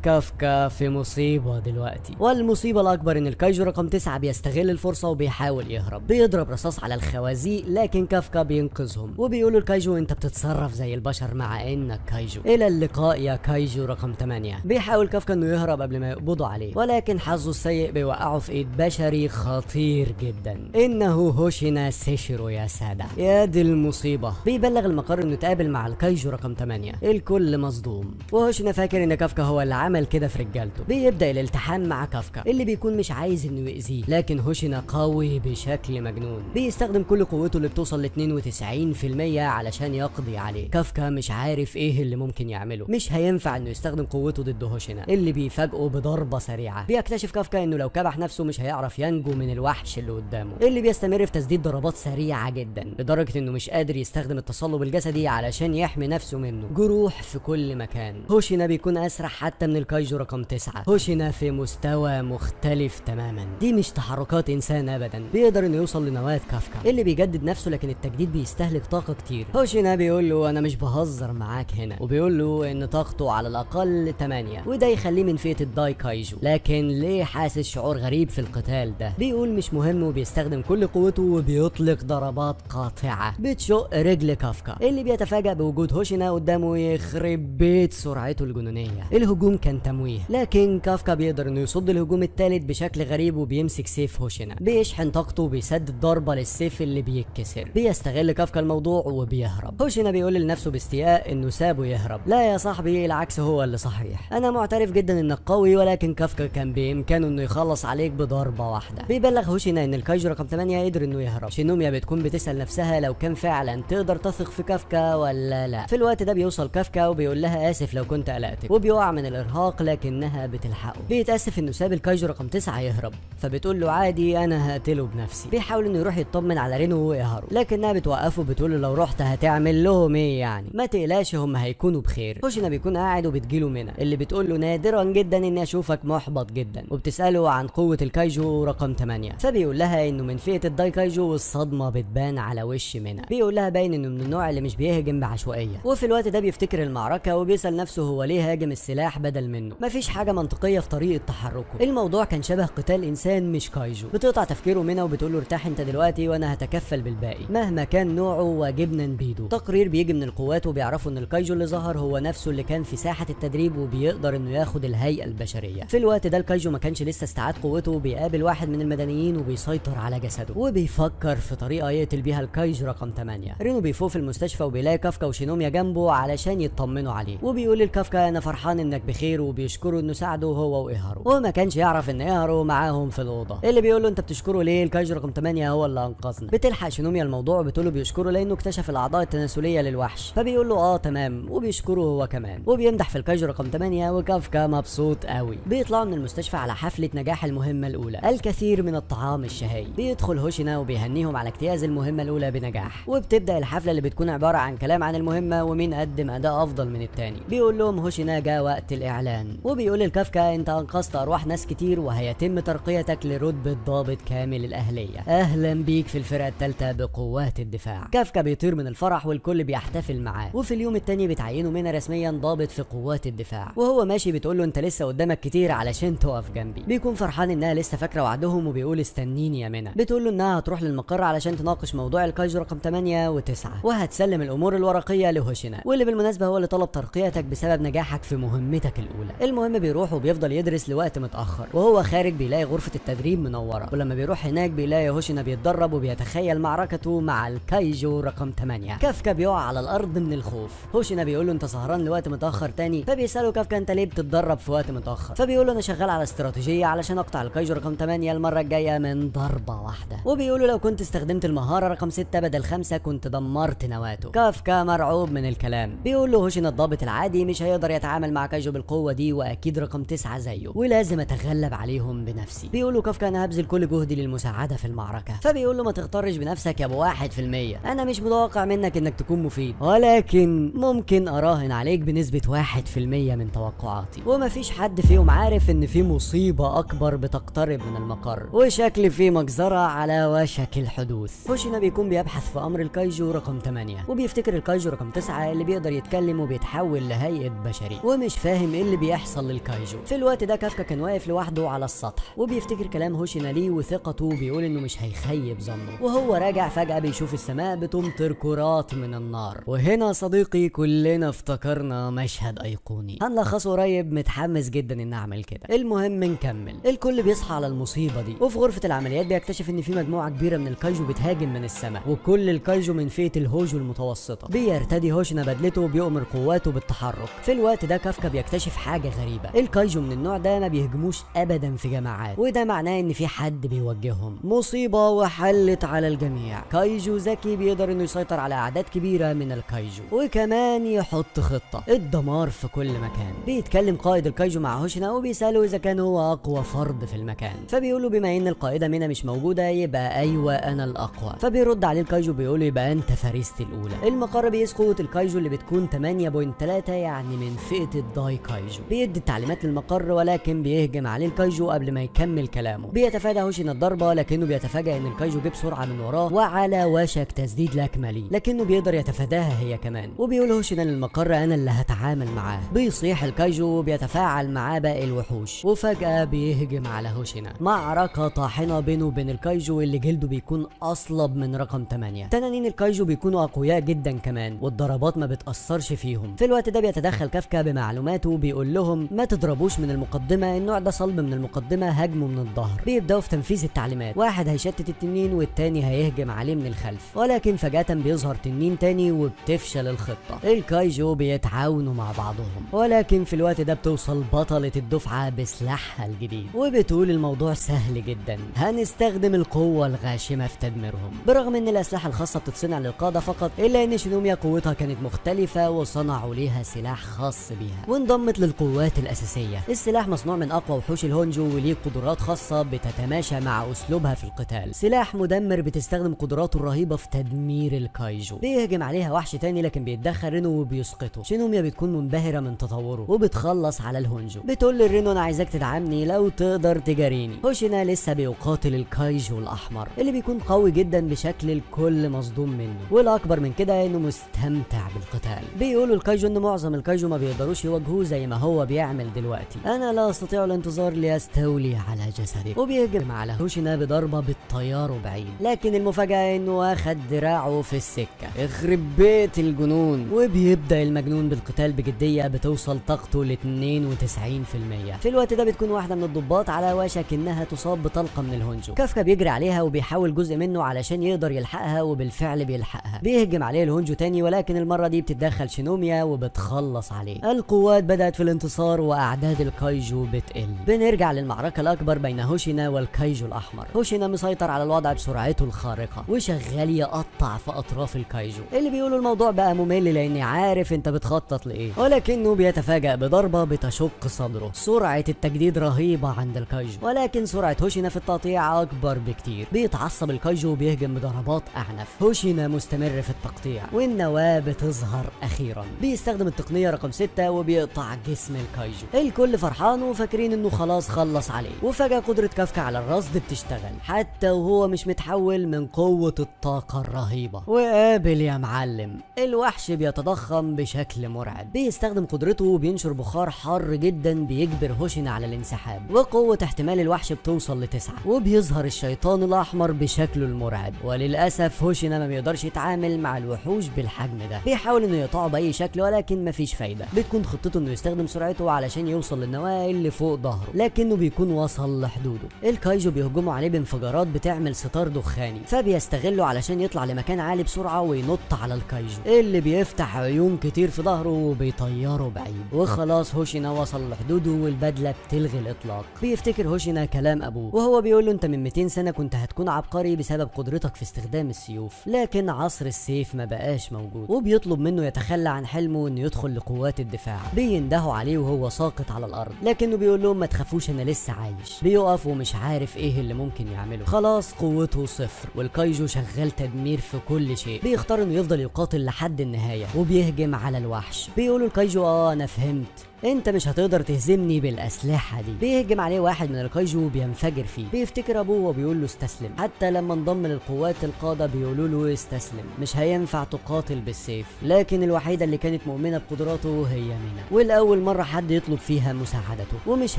كافكا في مصيبة دلوقتي. والمصيبة الاكبر ان الكايجو رقم 9 بيستغل الفرصة وبيحاول يهرب، بيضرب رصاص على الخوازيق، لكن كافكا بينقذهم وبيقولوا الكايجو انت بتتصرف زي البشر مع انك كايجو. الى اللقاء يا كايجو رقم 8. بيحاول كافكا انه يهرب قبل ما يقبضوا عليه، ولكن حظه السيء بيوقعه في ايد بشري خطير جدا، انه هوشينا سيشيرو يا ساده. يا دي المصيبة. مصيبة. بيبلغ المقر انه اتقابل مع الكايجو رقم 8. الكل مصدوم، وهوشينا فاكر ان كافكا هو اللي عمل كده في رجالته. بيبدا الالتحام مع كافكا اللي بيكون مش عايز انه يأذيه، لكن هوشينا قوي بشكل مجنون، بيستخدم كل قوته اللي بتوصل ل 92% علشان يقضي عليه. كافكا مش عارف ايه اللي ممكن يعمله، مش هينفع انه يستخدم قوته ضد هوشينا اللي بيفاجئه بضربه سريعة. بيكتشف كافكا انه لو كبح نفسه مش هيعرف ينجو من الوحش اللي قدامه، اللي بيستمر في تسديد ضربات سريعة جدا لدرجة انه مش قادر يستخدم التصلب الجسدي علشان يحمي نفسه منه. جروح في كل مكان. هوشينا بيكون اسرع حتى من الكايجو رقم 9. هوشينا في مستوى مختلف تماما، دي مش تحركات انسان ابدا. بيقدر انه يوصل لنواه كافكا اللي بيجدد نفسه، لكن التجديد بيستهلك طاقة كتير. هوشينا بيقول له انا مش بهزر معاك هنا، وبيقول له ان طاقته على الاقل 8 وده يخليه من فئة الداي كايجو، لكن ليه حاسس شعور غريب في القتال ده؟ بيقول مش مهم، وبيستخدم كل قوته وبيطلق ضربات قاطعه بتشق رجل كافكا اللي بيتفاجأ بوجود هوشينا قدامه. يخرب بيت سرعته الجنونيه. الهجوم كان تمويه، لكن كافكا بيقدر انه يصد الهجوم الثالث بشكل غريب وبيمسك سيف هوشينا، بيشحن طاقته وبيسدد ضربه للسيف اللي بيتكسر. بيستغل كافكا الموضوع وبيهرب. هوشينا بيقول لنفسه باستياء انه سابه يهرب. لا يا صاحبي، العكس هو اللي صحيح، انا معترف جدا انك قوي، ولكن كافكا كان بامكانه انه يخلص عليك بضربه واحدة. بيبلغ هوشينا ان الكايجو رقم 8 قدر انه يهرب. شينوميا بتكون بتسال نفسها لو كان فعلا تقدر تثق في كافكا ولا لا. في الوقت ده بيوصل كافكا وبيقول لها اسف لو كنت قلقتك، وبيقع من الارهاق لكنها بتلحقه. بيتاسف انه ساب الكايجو رقم 9 يهرب، فبتقول له عادي انا هقتله بنفسي. بيحاول انه يروح يطمن على رينو وإيهارو، لكنها بتوقفه بتقول له لو رحت هتعمل لهم ايه يعني، ما تقلقش هم هيكونوا بخير. هوشينا بيكون قاعد وبتجيله منى اللي بتقول له نادرا جدا اني اشوفك محبط جدا، وبتساله عن قوة الكايجو رقم 8، فبيقول لها انه من فئة الداي كايجو، والصدمه بتبان على وش منى. بيقول لها باين انه من النوع اللي مش بيهجم بعشوائيه. وفي الوقت ده بيفتكر المعركة وبيسال نفسه هو ليه هاجم السلاح بدل منه، مفيش حاجة منطقية في طريقه تحركه، الموضوع كان شبه قتال انسان مش كايجو. بتقطع تفكيره منى وبتقول له ارتاح انت دلوقتي وانا هتكفل بالباقي، مهما كان نوعه واجبنا نبيده. تقرير بيجي من القوات وبيعرفوا ان الكايجو اللي ظهر هو نفسه اللي كان في ساحة التدريب وبيقدر انه ياخد الهيئة البشرية. في الوقت ده الكايجو ما كانش لسه استعاد قوته، وبيقابل واحد من المدنيين وبيسيطر على جسده وبيفكر في طريقه يقتل بيها الكايجو رقم 8. رينو بيفوق في المستشفى وبيلاقي كافكا وشينوميا جنبه علشان يطمنوا عليه، وبيقول لكافكا انا فرحان انك بخير، وبيشكره انه ساعده هو وايهارو، وما كانش يعرف ان ايهارو معاهم في الاوضة، اللي بيقول له انت بتشكره ليه؟ الكايجو رقم 8 هو اللي انقذنا. بتلحق شينوميا الموضوع وبتقول له بيشكره لانه اكتشف الاعضاء التناسلية للوحش، فبيقول له تمام، وبيشكره هو كمان، وبيمدح في الكايجو رقم 8، وكافكا مبسوط قوي. بيطلعوا من المستشفى على حفلة نجاح المهمة الاولى، الكثير من الطعام الشهي. بيدخل هوشينا وبيهنيهم على اجتياز المهمة الاولى بنجاح، وبتبدا الحفلة اللي بتكون عبارة عن كلام عن المهمة ومين قدم اداء افضل من التاني. بيقول لهم هوشينا جاء وقت الاعلان، وبيقول لكافكا انت انقذت ارواح ناس كتير وهيتم ترقيتك لرتبه ضابط كامل الاهلية، اهلا بيك في الفرقة الثالثة بقوات الدفاع. كافكا بيطير من الفرح والكل بيحتفل معاه. وفي اليوم التاني بتعينه منى رسميا ضابط في قوات الدفاع، وهو ماشي بتقول له انت لسه قدامك كتير علشان تقف جنبي. بيكون فرحان انها لسه فاكره وعدهم وبيقول استنيني يا منى. بتقول له انها هتروح للمقر علشان تناقش موضوع الكايجو رقم 8 و9، وهتسلم الامور الورقية لهوشينا، واللي بالمناسبة هو اللي طلب ترقيتك بسبب نجاحك في مهمتك الاولى. المهم بيروح وبيفضل يدرس لوقت متاخر، وهو خارج بيلاقي غرفة التدريب منورة، ولما بيروح هناك بيلاقي هوشينا بيتدرب وبيتخيل معركته مع الكايجو رقم 8. كافكا بيقع على الارض من الخوف. هوشينا بيقول له انت سهران لوقت متاخر تاني، فبيساله كافكا انت ليه بتتدرب في وقت متاخر؟ فبيقول له انا شغال على استراتيجية علشان اقطع الكايجو رقم 8 المرة الجاية من ضربه واحدة. وبيقول له لو كنت استخدمت المهارة رقم 6 بدل 5 كنت دمرت نواته. كافكا مرعوب من الكلام. بيقول له هوشينا الضابط العادي مش هيقدر يتعامل مع كايجو بالقوة دي، واكيد رقم 9 زيه، ولازم اتغلب عليهم بنفسي. بيقول له كافكا انا هبذل كل جهدي للمساعدة في المعركة. فبيقول له ما تغترش بنفسك يا ابو 1%، انا مش متوقع منك انك تكون مفيد، ولكن ممكن اراهن عليك بنسبة 1% من توقعاتي. ومفيش حد فيهم عارف ان في مصيبة اكبر بتقترب من المقر، وشكل في مجزرة على وشك الحدوث. هوشينا بيكون بيبحث في امر الكايجو رقم 8، وبيفتكر الكايجو رقم 9 اللي بيقدر يتكلم وبيتحول لهيئة بشري، ومش فاهم ايه اللي بيحصل للكايجو. في الوقت ده كافكا كان واقف لوحده على السطح، وبيفتكر كلام هوشينا ليه وثقته، وبيقول انه مش هيخيب ظنه. وهو راجع فجأة بيشوف السماء بتمطر كرات من النار، وهنا صديقي كلنا افتكرنا مشهد ايقوني هنلخصه قريب، متحمس جدا ان اعمل كده. المهم نكمل. الكل بيصحى على المصيبة دي، وفي غرفة العمليات بيكتشف ان في مجموعة كبيرة من الكايجو بتهاجم من السماء، وكل الكايجو من فئة الهوجو المتوسطة. بيرتدي هوشينا بدلته وبيؤمر قواته بالتحرك. في الوقت ده كافكا بيكتشف حاجة غريبة، الكايجو من النوع ده ما بيهجموش ابدا في جماعات، وده معناه ان في حد بيوجههم. مصيبة وحلت على الجميع. كايجو ذكي بيقدر انه يسيطر على اعداد كبيرة من الكايجو، وكمان يحط خطه الدمار في كل مكان. بيتكلم قائد الكايجو مع هوشينا وبيساله اذا كان هو اقوى فرد في المكان، فبيقول له بما ان القائده مينا مش موجودة يبقى ايوه انا الاقوى. فبيرد عليه الكايجو بيقول يبقى انت فريستي الاولى. المقر بيقيس قوة الكايجو اللي بتكون 8.3 يعني من فئة الداي كايجو. بيدي التعليمات للمقر ولكن بيهجم عليه الكايجو قبل ما يكمل كلامه. بيتفادى هوشينا الضربة لكنه بيتفاجئ ان الكايجو جه بسرعة من وراه وعلى وشك تسديد لكمه ليه، لكنه بيقدر يتفاداها هي كمان. وبيقول هوشينا للمقر انا اللي هتعامل معاه. بيصيح الكايجو وبيتفاعل معاه باقي الوحوش، وفجاة بيهجم على هوشينا. معركة طاحنة بينه وبين الكايجو اللي جلده بيكون اصلب من رقم 8. تنانين الكايجو بيكونوا اقوياء جدا كمان، والضربات ما بتاثرش فيهم. في الوقت ده بيتدخل كافكا بمعلوماته وبيقول لهم ما تضربوش من المقدمة، النوع ده صلب من المقدمة، هاجموا من الظهر. بيبداوا في تنفيذ التعليمات، واحد هيشتت التنين والتاني هيهجم عليه من الخلف، ولكن فجاة بيظهر تنين تاني وبتفشل الخطة. الكايجو بيتعاونوا مع بعضهم، ولكن في الوقت ده بتوصل بطلة الدفعة بسلاحها الجديد وبتقول الموضوع سهل جدا، هنستخدم القوة الغاشمة في تدميرهم. برغم ان الاسلحة الخاصة بتتصنع للقادة فقط، الا ان شينوميا قوتها كانت مختلفة وصنعوا ليها سلاح خاص بيها وانضمت للقوات الاساسية. السلاح مصنوع من اقوى وحوش الهونجو وليه قدرات خاصة بتتماشى مع اسلوبها في القتال. سلاح مدمر بتستخدم قدراته الرهيبة في تدمير الكايجو. بيهجم عليها وحش تاني لكن بيتدخل رينو وبيسقطه. شينوميا بتكون منبهرة من تطوره وبتخلص على الهونجو. بتقول للرينو انا عايزاك تدعمني لو تقدر تجاريني. هوشينا لسه بيقاتل الكايجو الاحمر اللي بيكون قوي جدا بشكل الكل مصدوم منه، والاكبر من كده انه مستمتع بالقتال. بيقولوا الكايجو ان معظم الكايجو ما بيقدروش يواجهوه زي ما هو بيعمل دلوقتي، انا لا استطيع الانتظار ليستولي على جسدي. وبيهجم على هوشينا بضربه بالطيار بعيد، لكن المفاجاة انه اخد دراعه في السكة. اخرب بيت الجنون. وبيبدا المجنون بالقتال بجدية، بتوصل طاقته ل 92%. في الوقت ده بتكون واحدة من الضباط على وشك انها تصاب بطلقه من الهونجو. كافكا بيجري عليها وبيحاول جزء منه علشان يقدر يلحقها، وبالفعل بيلحقها. بيهجم عليه الهونجو تاني ولكن المرة دي بتتدخل شينوميا وبتخلص عليه. القوات بدات في الانتصار واعداد الكايجو بتقل. بنرجع للمعركة الاكبر بين هوشينا والكايجو الاحمر. هوشينا مسيطر على الوضع بسرعته الخارقة وشغال يقطع في اطراف الكايجو اللي بيقولوا الموضوع بقى ممل لاني عارف انت بتخطط لايه، ولكنه بيتفاجأ بضربه بتشق صدره. سرعة التجديد رهيبة عند الكايجو، ولكن سرعة هوشينا في التقطيع اكبر بكتير. بيتعصب الكايجو وبيهجم بضربات اعنف. هوشينا مستمر في التقطيع والنواه بتظهر اخيرا. بيستخدم التقنية رقم 6 وبيقطع جسم الكايجو. الكل فرحان وفاكرين انه خلاص خلص عليه، وفجأة قدرة كافكا على الرصد بتشتغل حتى وهو مش متحول من قوة الطاقة الرهيبة. وقابل يا معلم، الوحش بيتضخم بشكل مرعب. بيستخدم قدرته وبينشر بخار حار جدا بيجبر هوشينا على الانسحاب، وقوة احتمال الوحش بتوصل ل9، وبيظهر الشيطان الاحمر بشكله المرعب. وللاسف هوشينا ما بيقدرش يتعامل مع الوحوش بالحجم ده، بيحاول انه يقطعه باي شكل ولكن مفيش فايدة. بتكون خطته انه يستخدم سرعته علشان يوصل للنواة اللي فوق ظهره، لكنه بيكون وصل لحدوده. الكايجو بيهجموا عليه بانفجارات بتعمل ستار دخاني، فبيستغله علشان يطلع لمكان عالي بسرعة وينط على الكايجو اللي بيفتح عيون كتير في ظهره وبيطيره بعيد. وخلاص هوشينا وصل لحدوده والبدلة بتلغي الاطلاق. بيفتكر هوشينا كلام ابوه وهو بيقول له انت من 200 سنة كنت هتكون عبقري بسبب قدرتك في استخدام السيوف، لكن عصر السيف ما بقاش موجود. وبيطلب منه يتخلى عن حلمه انه يدخل لقوات الدفاع. بيندهوا عليه وهو ساقط على الارض، لكنه بيقول لهم ما تخافوش انا لسه عايش. بيقف ومش عارف ايه اللي ممكن يعمله، خلاص قوته صفر والكايجو شغال تدمير في كل شيء. بيختار انه يفضل يقاتل لحد النهاية وبيهجم على الوحش. بيقولوا الكايجو انا فهمت، انت مش هتقدر تهزمني بالاسلحة دي. بيهجم عليه واحد من الكايجو وبينفجر فيه. بيفتكر ابوه وبيقول له استسلم. حتى لما انضم للقوات القادة بيقولوا له استسلم، مش هينفع تقاتل بالسيف. لكن الوحيدة اللي كانت مؤمنة بقدراته هي مينا، والاول مرة حد يطلب فيها مساعدته، ومش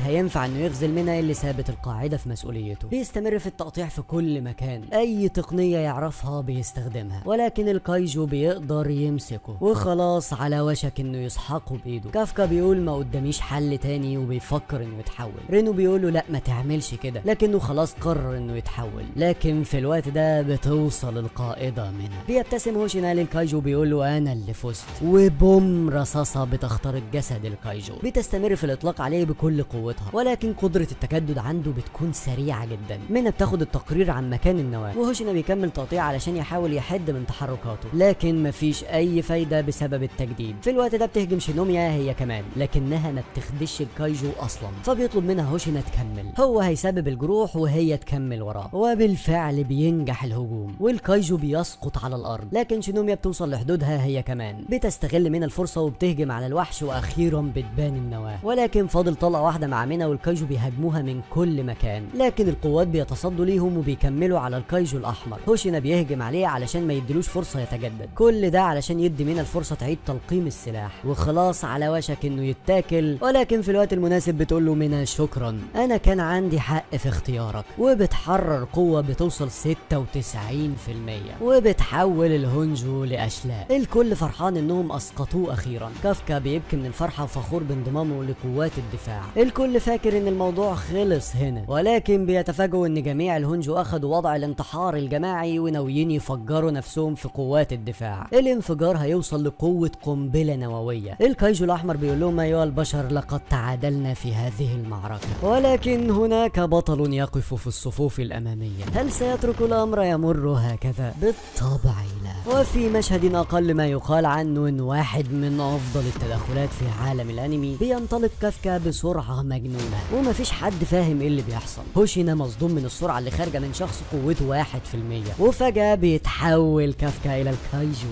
هينفع انه يخذل مينا اللي سابت القاعدة في مسؤوليته. بيستمر في التقطيع في كل مكان، اي تقنية يعرفها بيستخدمها، ولكن الكايجو بيقدر يمسكه وخلاص على وشك انه يسحقه بايده. كافكا بيقول ما قداميش حل تاني، وبيفكر انه يتحول. رينو بيقول له لا ما تعملش كده، لكنه خلاص قرر انه يتحول. لكن في الوقت ده بتوصل القائدة مينا. بيبتسم هوشينا للكايجو بيقول له انا اللي فزت، وبوم رصاصة بتخترق جسد الكايجو. بتستمر في الاطلاق عليه بكل قوتها، ولكن قدرة التجدد عنده بتكون سريعة جدا. مينا بتاخد التقرير عن مكان النواة، وهوشينا بيكمل تقطيع علشان يحاول يحد من تحركاته، لكن مفيش اي فايدة بسبب التجديد. في الوقت ده بتهجم شينوميا هي كمان، لكنها ما بتخدش الكايجو اصلا، فبيطلب منها هوشينا تكمل، هو هيسبب الجروح وهي تكمل وراه. وبالفعل بينجح الهجوم والكايجو بيسقط على الارض، لكن شينوميا بتوصل لحدودها هي كمان، بتستغل مينا الفرصة وبتهجم على الوحش، واخيرا بتبان النواة. ولكن فاضل طلقه واحدة مع مينا، والكايجو بيهاجموها من كل مكان، لكن القوات بيتصدوا ليهم وبيكملوا على الكايجو الاحمر. هوشينا بيهجم عليه علشان ما يديلوش فرصة يتجدد، كل ده علشان يدي مينا الفرصة تعيد تلقيم السلاح، وخلاص على وشك انه يتاكل. ولكن في الوقت المناسب بتقول له مينا شكرا، انا كان عندي حق في اختيارك، وبتحرر قوة بتوصل 96% وبتحول الهونجو لاشلاء. الكل فرحان انهم اسقطوه اخيرا. كافكا بيبكي من الفرحة وفخور بانضمامه لقوات الدفاع. الكل فاكر ان الموضوع خلص هنا، ولكن بيتفاجئوا ان جميع الهونجو اخدوا وضع الانتحار الجماعي وناويين يفجروا نفسهم في قوات الدفاع. الانفجار هيوصل لقوة قنبلة نووية. الكايجو الاحمر بيقول لهم ايها البشر لقد تعادلنا في هذه المعركة، ولكن هناك بطل يقف في الصفوف الامامية، هل سيترك الامر يمر هكذا؟ بالطبع لا. وفي مشهد اقل ما يقال عنه ان واحد من افضل التدخلات في عالم الانمي، بينطلق كافكا بسرعة مجنونة ومفيش حد فاهم ايه اللي بيحصل. هوشينا مصدوم من السرعة اللي خارجة من شخص قوته 1%، وفجأة بيتحول كافكا الى الكايجو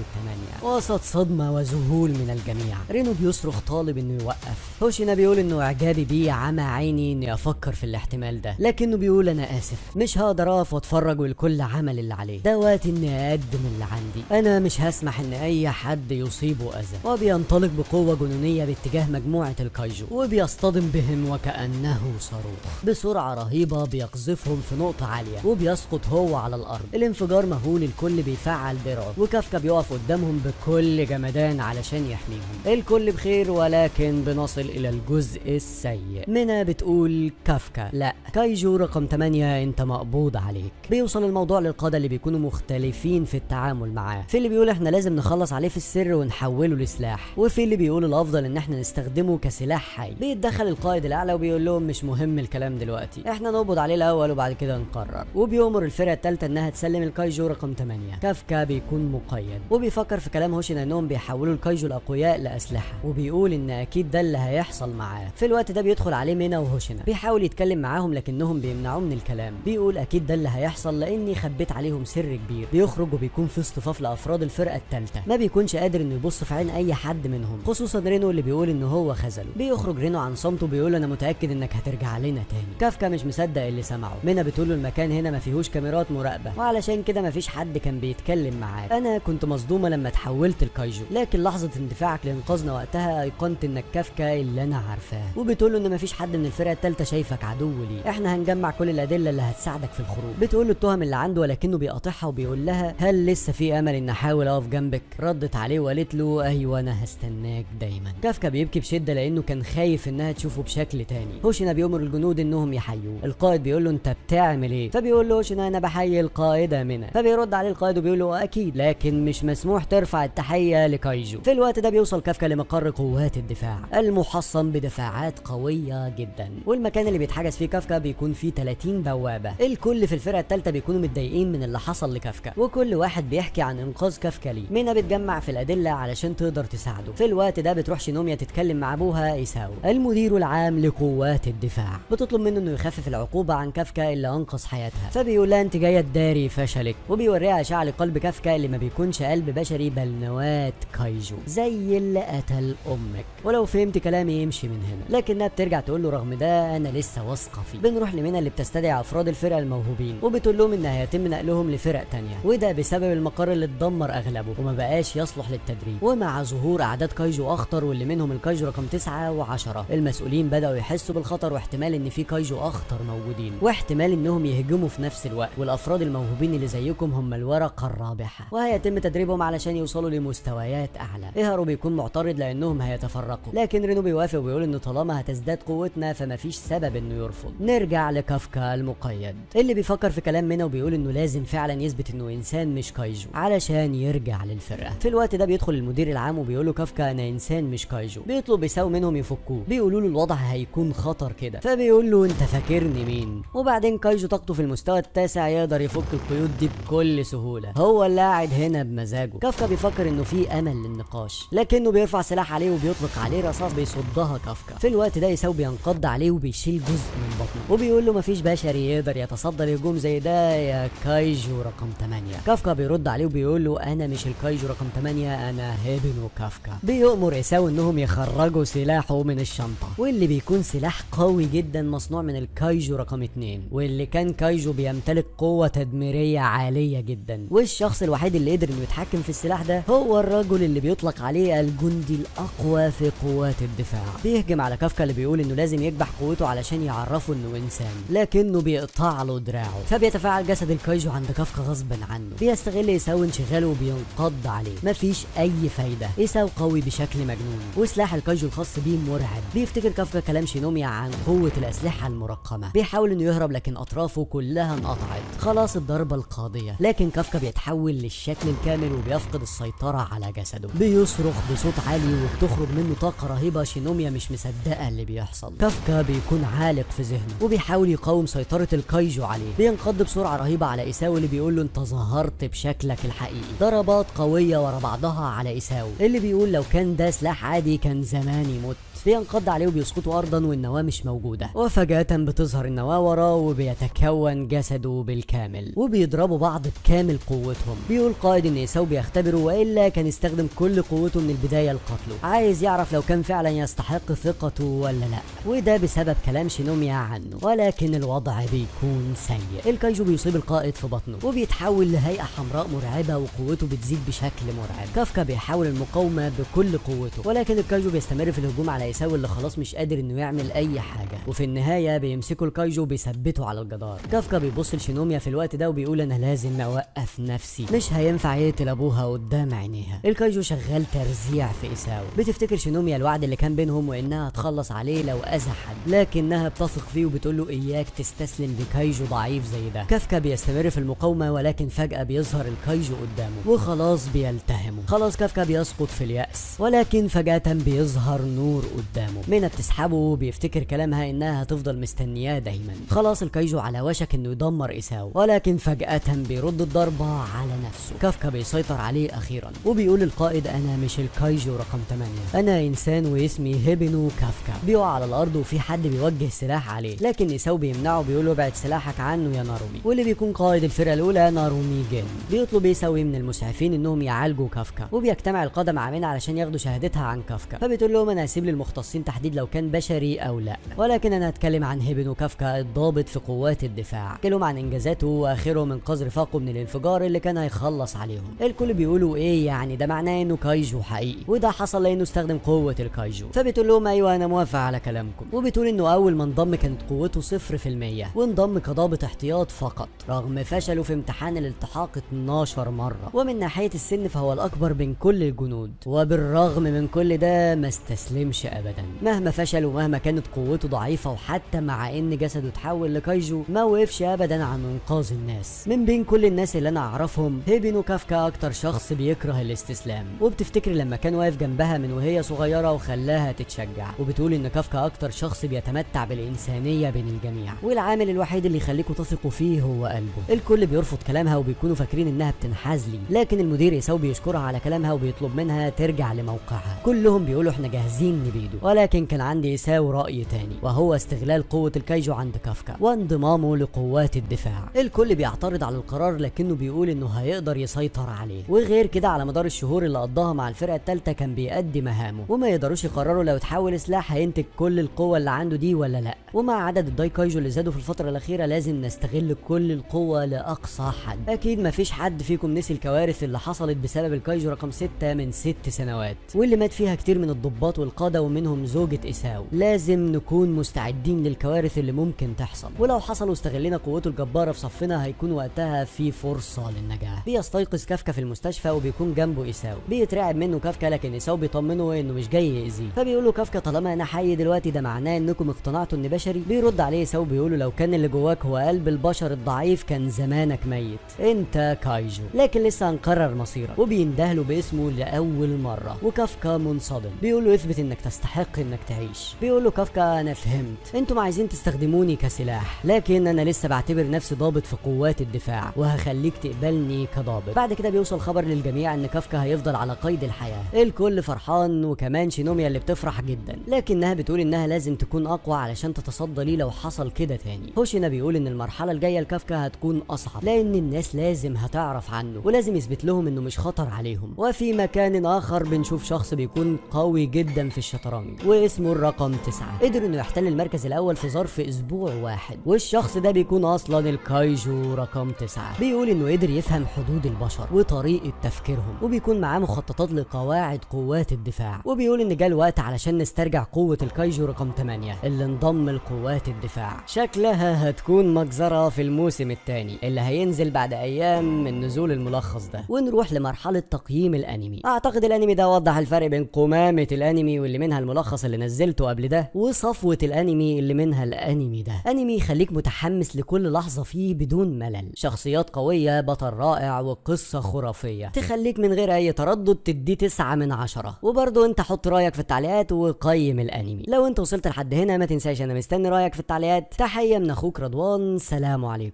8 وسط صدمة وذهول من الجميع. رينو بيصرخ طالب انه يوقف. هوشينا بيقول انه اعجابي بيه عمى عيني اني افكر في الاحتمال ده، لكنه بيقول انا اسف مش هقدر اقف واتفرج والكل عمل اللي عليه، ده وقت اني اقدم اللي عندي، انا مش هسمح ان اي حد يصيبه اذى. وبينطلق بقوة جنونية باتجاه مجموعة الكايجو وبيصطدم بهم وكأنه صاروخ. بسرعة رهيبة بيقذفهم في نقطة عالية وبيسقط هو على الارض. الانفجار مهول، الكل بيفعل درعه، وكافكا بيقف قدامهم بكل جمدان علشان يحميهم. الكل بخير، ولكن بنصل الى الجزء السيء. مينا بتقول كافكا لا، كايجو رقم 8 انت مقبوض عليك. بيوصل الموضوع للقادة اللي بيكونوا مختلفين في التعامل معاه، في اللي بيقول احنا لازم نخلص عليه في السر ونحوله لسلاح، وفي اللي بيقول الافضل ان احنا نستخدمه كسلاح حي. بيتدخل القائد الاعلى وبيقول لهم مش مهم الكلام دلوقتي، احنا نقبض عليه الاول وبعد كده نقرر. وبيؤمر الفرقة الثالثة انها تسلم الكايجو رقم 8. كافكا بيكون مقيد وبيفكر في كلام هوشينا انهم بيحولوا الكايجو الاقوياء لاسلحه، وبيقول ان اكيد ده اللي هيحصل معاه. في الوقت ده بيدخل عليه مينا وهوشينا، بيحاول يتكلم معاهم لكنهم بيمنعوه من الكلام. بيقول اكيد ده اللي هيحصل لاني خبيت عليهم سر كبير. بيخرج وبيكون في اصطفاف لافراد الفرقة الثالثة، ما بيكونش قادر انه يبص في عين اي حد منهم، خصوصا رينو اللي بيقول ان هو خذله. بيخرج رينو عن صمته بيقول انا متاكد انك هترجع لنا تاني. كافكا مش مصدق اللي سمعه. مينا بتقول له المكان هنا ما فيهوش كاميرات مراقبة، وعلشان كده ما فيش حد كان بيتكلم معاك. انا كنت مصدومة لما تحولت الكايجو، لكن لحظة اندفاعك لانقاذنا وقتها ايقنت انك كافكا اللي انا عارفاه. وبتقول له ان ما فيش حد من الفرقة الثالثة شايفك عدو لي، احنا هنجمع كل الادلة اللي هتساعدك في الخروج. بتقول له التهم اللي عنده، ولكنه بيقاطعها وبيقول لها هل لسه في امل ان احاول اقف جنبك؟ ردت عليه وقالت له ايوه انا هستناك دايما. كافكا بيبكي بشده لانه كان خايف انها تشوفه بشكل تاني. هوشينا بيأمر الجنود انهم يحيوه. القائد بيقول له انت بتعمل ايه؟ فبيقول له هوشينا انا بحيي القائده مينا. فبيرد عليه القائد وبيقول له اكيد، لكن مش مسموح ترفع التحية لكايجو. في الوقت ده بيوصل كافكا لمقر قوات الدفاع المحصن بدفاعات قوية جدا، والمكان اللي بيتحجز فيه كافكا بيكون فيه 30 بوابه. الكل في الفرقة الثالثة بيكونوا متضايقين من اللي حصل لكافكا، وكل واحد بيحكي عن انقاذ كافكا ليه. مينا بتجمع في الادلة علشان تقدر تساعده. في الوقت ده بتروح شينوميا تتكلم مع ابوها ايساو المدير العام لقوات الدفاع، بتطلب منه انه يخفف العقوبة عن كافكا اللي انقذ حياتها. فبيقول لها انت جاية تداري فشلك، وبيوريها اشعه لقلب كافكا اللي ما بيكونش قلب بشري بل نواه كايجو زي اللي قتل امك، ولو فهمت كلامي يمشي من هنا. لكنها بترجع تقول له رغم ده انا لسه واثقة فيه. بنروح لمينا اللي بتستدعي افراد الفرقة الموهوبين، وبتقول لهم ان هيتم نقلهم لفرق تانية، وده بسبب المقر المقر اللي اتدمر اغلبه وما بقاش يصلح للتدريب. ومع ظهور اعداد كايجو اخطر واللي منهم الكايجو رقم 9 و10، المسؤولين بداوا يحسوا بالخطر واحتمال ان في كايجو اخطر موجودين، واحتمال انهم يهجموا في نفس الوقت، والافراد الموهوبين اللي زيكم هم الورقة الرابحة، وهيتم تدريبهم علشان يوصلوا لمستويات اعلى. ايهارو بيكون معترض لانهم هيتفرقوا، لكن رينو بيوافق وبيقول انه طالما هتزداد قوتنا فمفيش سبب انه يرفض. نرجع لكافكا المقيد اللي بيفكر في كلام مينا وبيقول انه لازم فعلا يثبت انه انسان مش كايجو علشان يرجع للفرقة. في الوقت ده بيدخل المدير العام وبيقول له كافكا انا انسان مش كايجو. بيطلب يساو منهم يفكوه، بيقولوا له الوضع هيكون خطر كده، فبيقول له انت فاكرني مين؟ وبعدين كايجو طاقته في المستوى التاسع يقدر يفك القيود دي بكل سهولة، هو اللي قاعد هنا بمزاجه. كافكا بيفكر انه في امل للنقاش، لكنه بيرفع سلاح عليه وبيطلق عليه رصاص بيصدها كافكا. في الوقت ده يساو بينقض عليه وبيشيل جزء من بطنه وبيقول له مفيش بشري يقدر يتصدى لهجوم زي ده يا كايجو رقم 8. كافكا بيرد عليه وبيقول له انا مش الكايجو رقم 8، انا هيبنو كافكا. بيؤمر إيساو انهم يخرجوا سلاحه من الشنطة، واللي بيكون سلاح قوي جدا مصنوع من الكايجو رقم 2، واللي كان كايجو بيمتلك قوة تدميرية عالية جدا، والشخص الوحيد اللي قدر انه يتحكم في السلاح ده هو الرجل اللي بيطلق عليه الجندي الاقوى في قوات الدفاع. بيهجم على كافكا اللي بيقول انه لازم يكبح قوته علشان يعرفه انه انسان، لكنه بيقطع له دراعه، فبيتفاعل جسد الكايجو عند كافكا غصبا عنه. بيستغل إيساو انشغاله وبينقض عليه، مفيش اي فايدة، إيساو قوي بشكل مجنون وسلاح الكايجو الخاص بيه مرعب. بيفتكر كافكا كلام شينوميا عن قوة الأسلحة المرقمة، بيحاول انه يهرب لكن اطرافه كلها انقطعت، خلاص الضربة القاضية، لكن كافكا بيتحول للشكل الكامل وبيفقد السيطرة على جسده. بيصرخ بصوت عالي وبتخرج منه طاقة رهيبة، شينوميا مش مصدقة اللي بيحصل. كافكا بيكون عالق في ذهنه وبيحاول يقاوم سيطرة الكايجو عليه. بينقض بسرعة رهيبة على إيساو اللي بيقول له انت ظهرت بشكلك الحقيقي. ضربات قوية ورا بعضها على إيساو اللي بيقول لو كان ده سلاح عادي كان زماني مت. بينقض عليه وبيسقطوا ارضا والنواه مش موجودة، وفجاة بتظهر النواة وراه وبيتكون جسده بالكامل وبيضربوا بعض بكامل قوتهم. بيقول قائد ان إيساو بيختبره والا كان استخدم كل قوته من البداية لقتله، عايز يعرف لو كان فعلا يستحق ثقته ولا لا، وده بسبب كلام شينوميا عنه. ولكن الوضع بيكون سيء، الكايجو بيصيب القائد في بطنه وبيتحول لهيئة حمراء مرعبة وقوته بتزيد بشكل مرعب. كافكا بيحاول المقاومة بكل قوته، ولكن الكايجو بيستمر في الهجوم على إيساو اللي خلاص مش قادر انه يعمل اي حاجة. وفي النهاية بيمسكوا الكايجو وبيثبتوا على الجدار. كافكا بيبص لشينوميا في الوقت ده وبيقول انا لازم اوقف نفسي، مش هينفع يقتل ابوها قدام عينيها. الكايجو شغال ترزيع في إيساو. بتفتكر شينوميا الوعد اللي كان بينهم وانها هتخلص عليه لو اذى حد، لكنها بتثق فيه وبتقول له اياك تستسلم لكايجو ضعيف زي ده. كافكا بيستمر في المقاومة، ولكن فجاة بيظهر الكايجو قدامه وخلاص بيلتهمه. خلاص كافكا بيسقط في اليأس، ولكن فجاة بيظهر نور قدامه. مينا بتسحبه وبيفتكر كلامها انها هتفضل مستنياه دايما. خلاص الكايجو على وشك انه يدمر إيساو، ولكن فجأة بيرد الضربة على نفسه. كافكا بيسيطر عليه اخيرا وبيقول للقائد انا مش الكايجو رقم 8، انا انسان واسمي هيبنو كافكا. بيقع على الارض وفي حد بيوجه سلاح عليه، لكن إيساو بيمنعه بيقول له ابعد سلاحك عنه يا نارومي، واللي بيكون قائد الفرقة الاولى نارومي جين. بيطلب إيساو من المسعفين انهم يعالجوا كافكا، وبيجتمع القادة مع مينا علشان ياخدوا شهادتها عن كافكا، فبتقول لهم انا هسيب للمختصين تحديد لو كان بشري او لا، ولكن انا هتكلم عن هيبنو كافكا الضابط في قوات الدفاع. كلهم عن انجازاته واخرهم انقاذ رفاقه من الانفجار اللي كان هيخلص عليهم. الكل بيقولوا ايه يعني ده معناه انه كايجو حقيقي، وده حصل لانه استخدم قوة الكايجو. فبتقول لهم ايوه انا موافق على كلامكم، وبتقول انه اول ما انضم كانت قوته 0% وانضم كضابط احتياط فقط رغم فشله في امتحان الالتحاق 12 مرة، ومن ناحية السن فهو الاكبر بين كل الجنود، وبالرغم من كل ده ما استسلمش ابدا مهما فشل ومهما كانت قوته ضعيفة، وحتى مع ان جسده اتحول لكايجو ما وقفش ابدا عن انقاذ الناس. من بين كل الناس اللي انا اعرفهم هيبنو كافكا اكتر شخص بيكره الاستسلام، وبتفتكر لما كان واقف جنبها من وهي صغيرة وخلاها تتشجع، وبتقول ان كافكا اكتر شخص بيتمتع بالانسانية بين الجميع، والعامل الوحيد اللي يخليكوا تثقوا فيه هو قلبه. الكل بيرفض كلامها وبيكونوا فاكرين انها بتنحاز لي، لكن المدير إيساو بيشكرها على كلامها وبيطلب منها ترجع لموقعها. كلهم بيقولوا احنا جاهزين نبيع. بايده. ولكن كان عندي إيساو رأي تاني، وهو استغلال قوة الكايجو عند كافكا وانضمامه لقوات الدفاع. الكل بيعترض على القرار، لكنه بيقول انه هيقدر يسيطر عليه. وغير كده على مدار الشهور اللي قضاها مع الفرقة الثالثة كان بيأدي مهامه، وما يقدروش يقرروا لو تحول سلاح هينتج كل القوة اللي عنده دي ولا لا. ومع عدد الدايكايجو اللي زادوا في الفترة الأخيرة لازم نستغل كل القوة لأقصى حد. أكيد مفيش حد فيكم نسي الكوارث اللي حصلت بسبب الكايجو رقم 6 من 6 سنوات، واللي مات فيها كتير من الضباط والقادة ومنهم زوجة إيساو. لازم نكون مستعدين للكوارث اللي ممكن تحصل، ولو حصل واستغلنا قوته الجبارة في صفنا هيكون وقتها في فرصة للنجاة. بيستيقظ كافكا في المستشفى وبيكون جنبه إيساو. بيترعب منه كافكا، لكن إيساو بيطمنه انه مش جاي يأذيه. فبيقول له كافكا طالما انا حي دلوقتي ده معناه انكم اقتنعتوا اني بشري. بيرد عليه إيساو بيقول له لو كان اللي جواك هو قلب البشر الضعيف كان زمانك ميت، انت كايجو، لكن لسه هنقرر مصيرك. وبيندهله باسمه لاول مرة، وكافكا منصدم. بيقول له اثبت انك تستحق انك تعيش. بيقول له كافكا انا فهمت، انتم عايزين تستخدموني كسلاح، لكن انا لسه بعتبر نفسي ضابط في قوات الدفاع وهخليك تقبلني كضابط. بعد كده بيوصل خبر للجميع ان كافكا هيفضل على قيد الحياة. الكل فرحان، وكمان شينوميا اللي بتفرح جدا، لكنها بتقول انها لازم تكون اقوى علشان تتصدى ليه لو حصل كده تاني. هوشينا بيقول ان المرحلة الجاية لكافكا هتكون اصعب، لان الناس لازم هتعرف عنه ولازم يثبت لهم انه مش خطر عليهم. وفي مكان اخر بنشوف شخص بيكون قوي جدا في الشطرنج واسمه الرقم 9، قدر انه يحتل المركز الاول في ظرف اسبوع واحد، والشخص ده بيكون اصلا الكايجو رقم 9. بيقول انه قدر يفهم حدود البشر وطريقة تفكيرهم، وبيكون معاه مخططات لقواعد قوات الدفاع. وبيقول ان جه الوقت علشان نسترجع قوة الكايجو رقم 8 اللي انضم لقوات الدفاع. شكلها هتكون مجزرة في الموسم الثاني اللي هينزل بعد ايام من نزول الملخص ده. ونروح لمرحلة تقييم الانمي. اعتقد الانمي ده وضح الفرق بين قمامة الانمي واللي منها الملخص اللي نزلته قبل ده، وصفوة الانمي اللي منها الانمي ده. انمي يخليك متحمس لكل لحظة فيه بدون ملل، شخصيات قوية، بطل رائع، وقصة خرافية تخليك من غير اي تردد تديه 9 من 10. وبرضه انت حط رايك في التعليقات وقيم الانمي. لو انت وصلت لحد هنا ما تنساش انا مستني رايك في التعليقات. تحية من اخوك رضوان، سلام عليكم.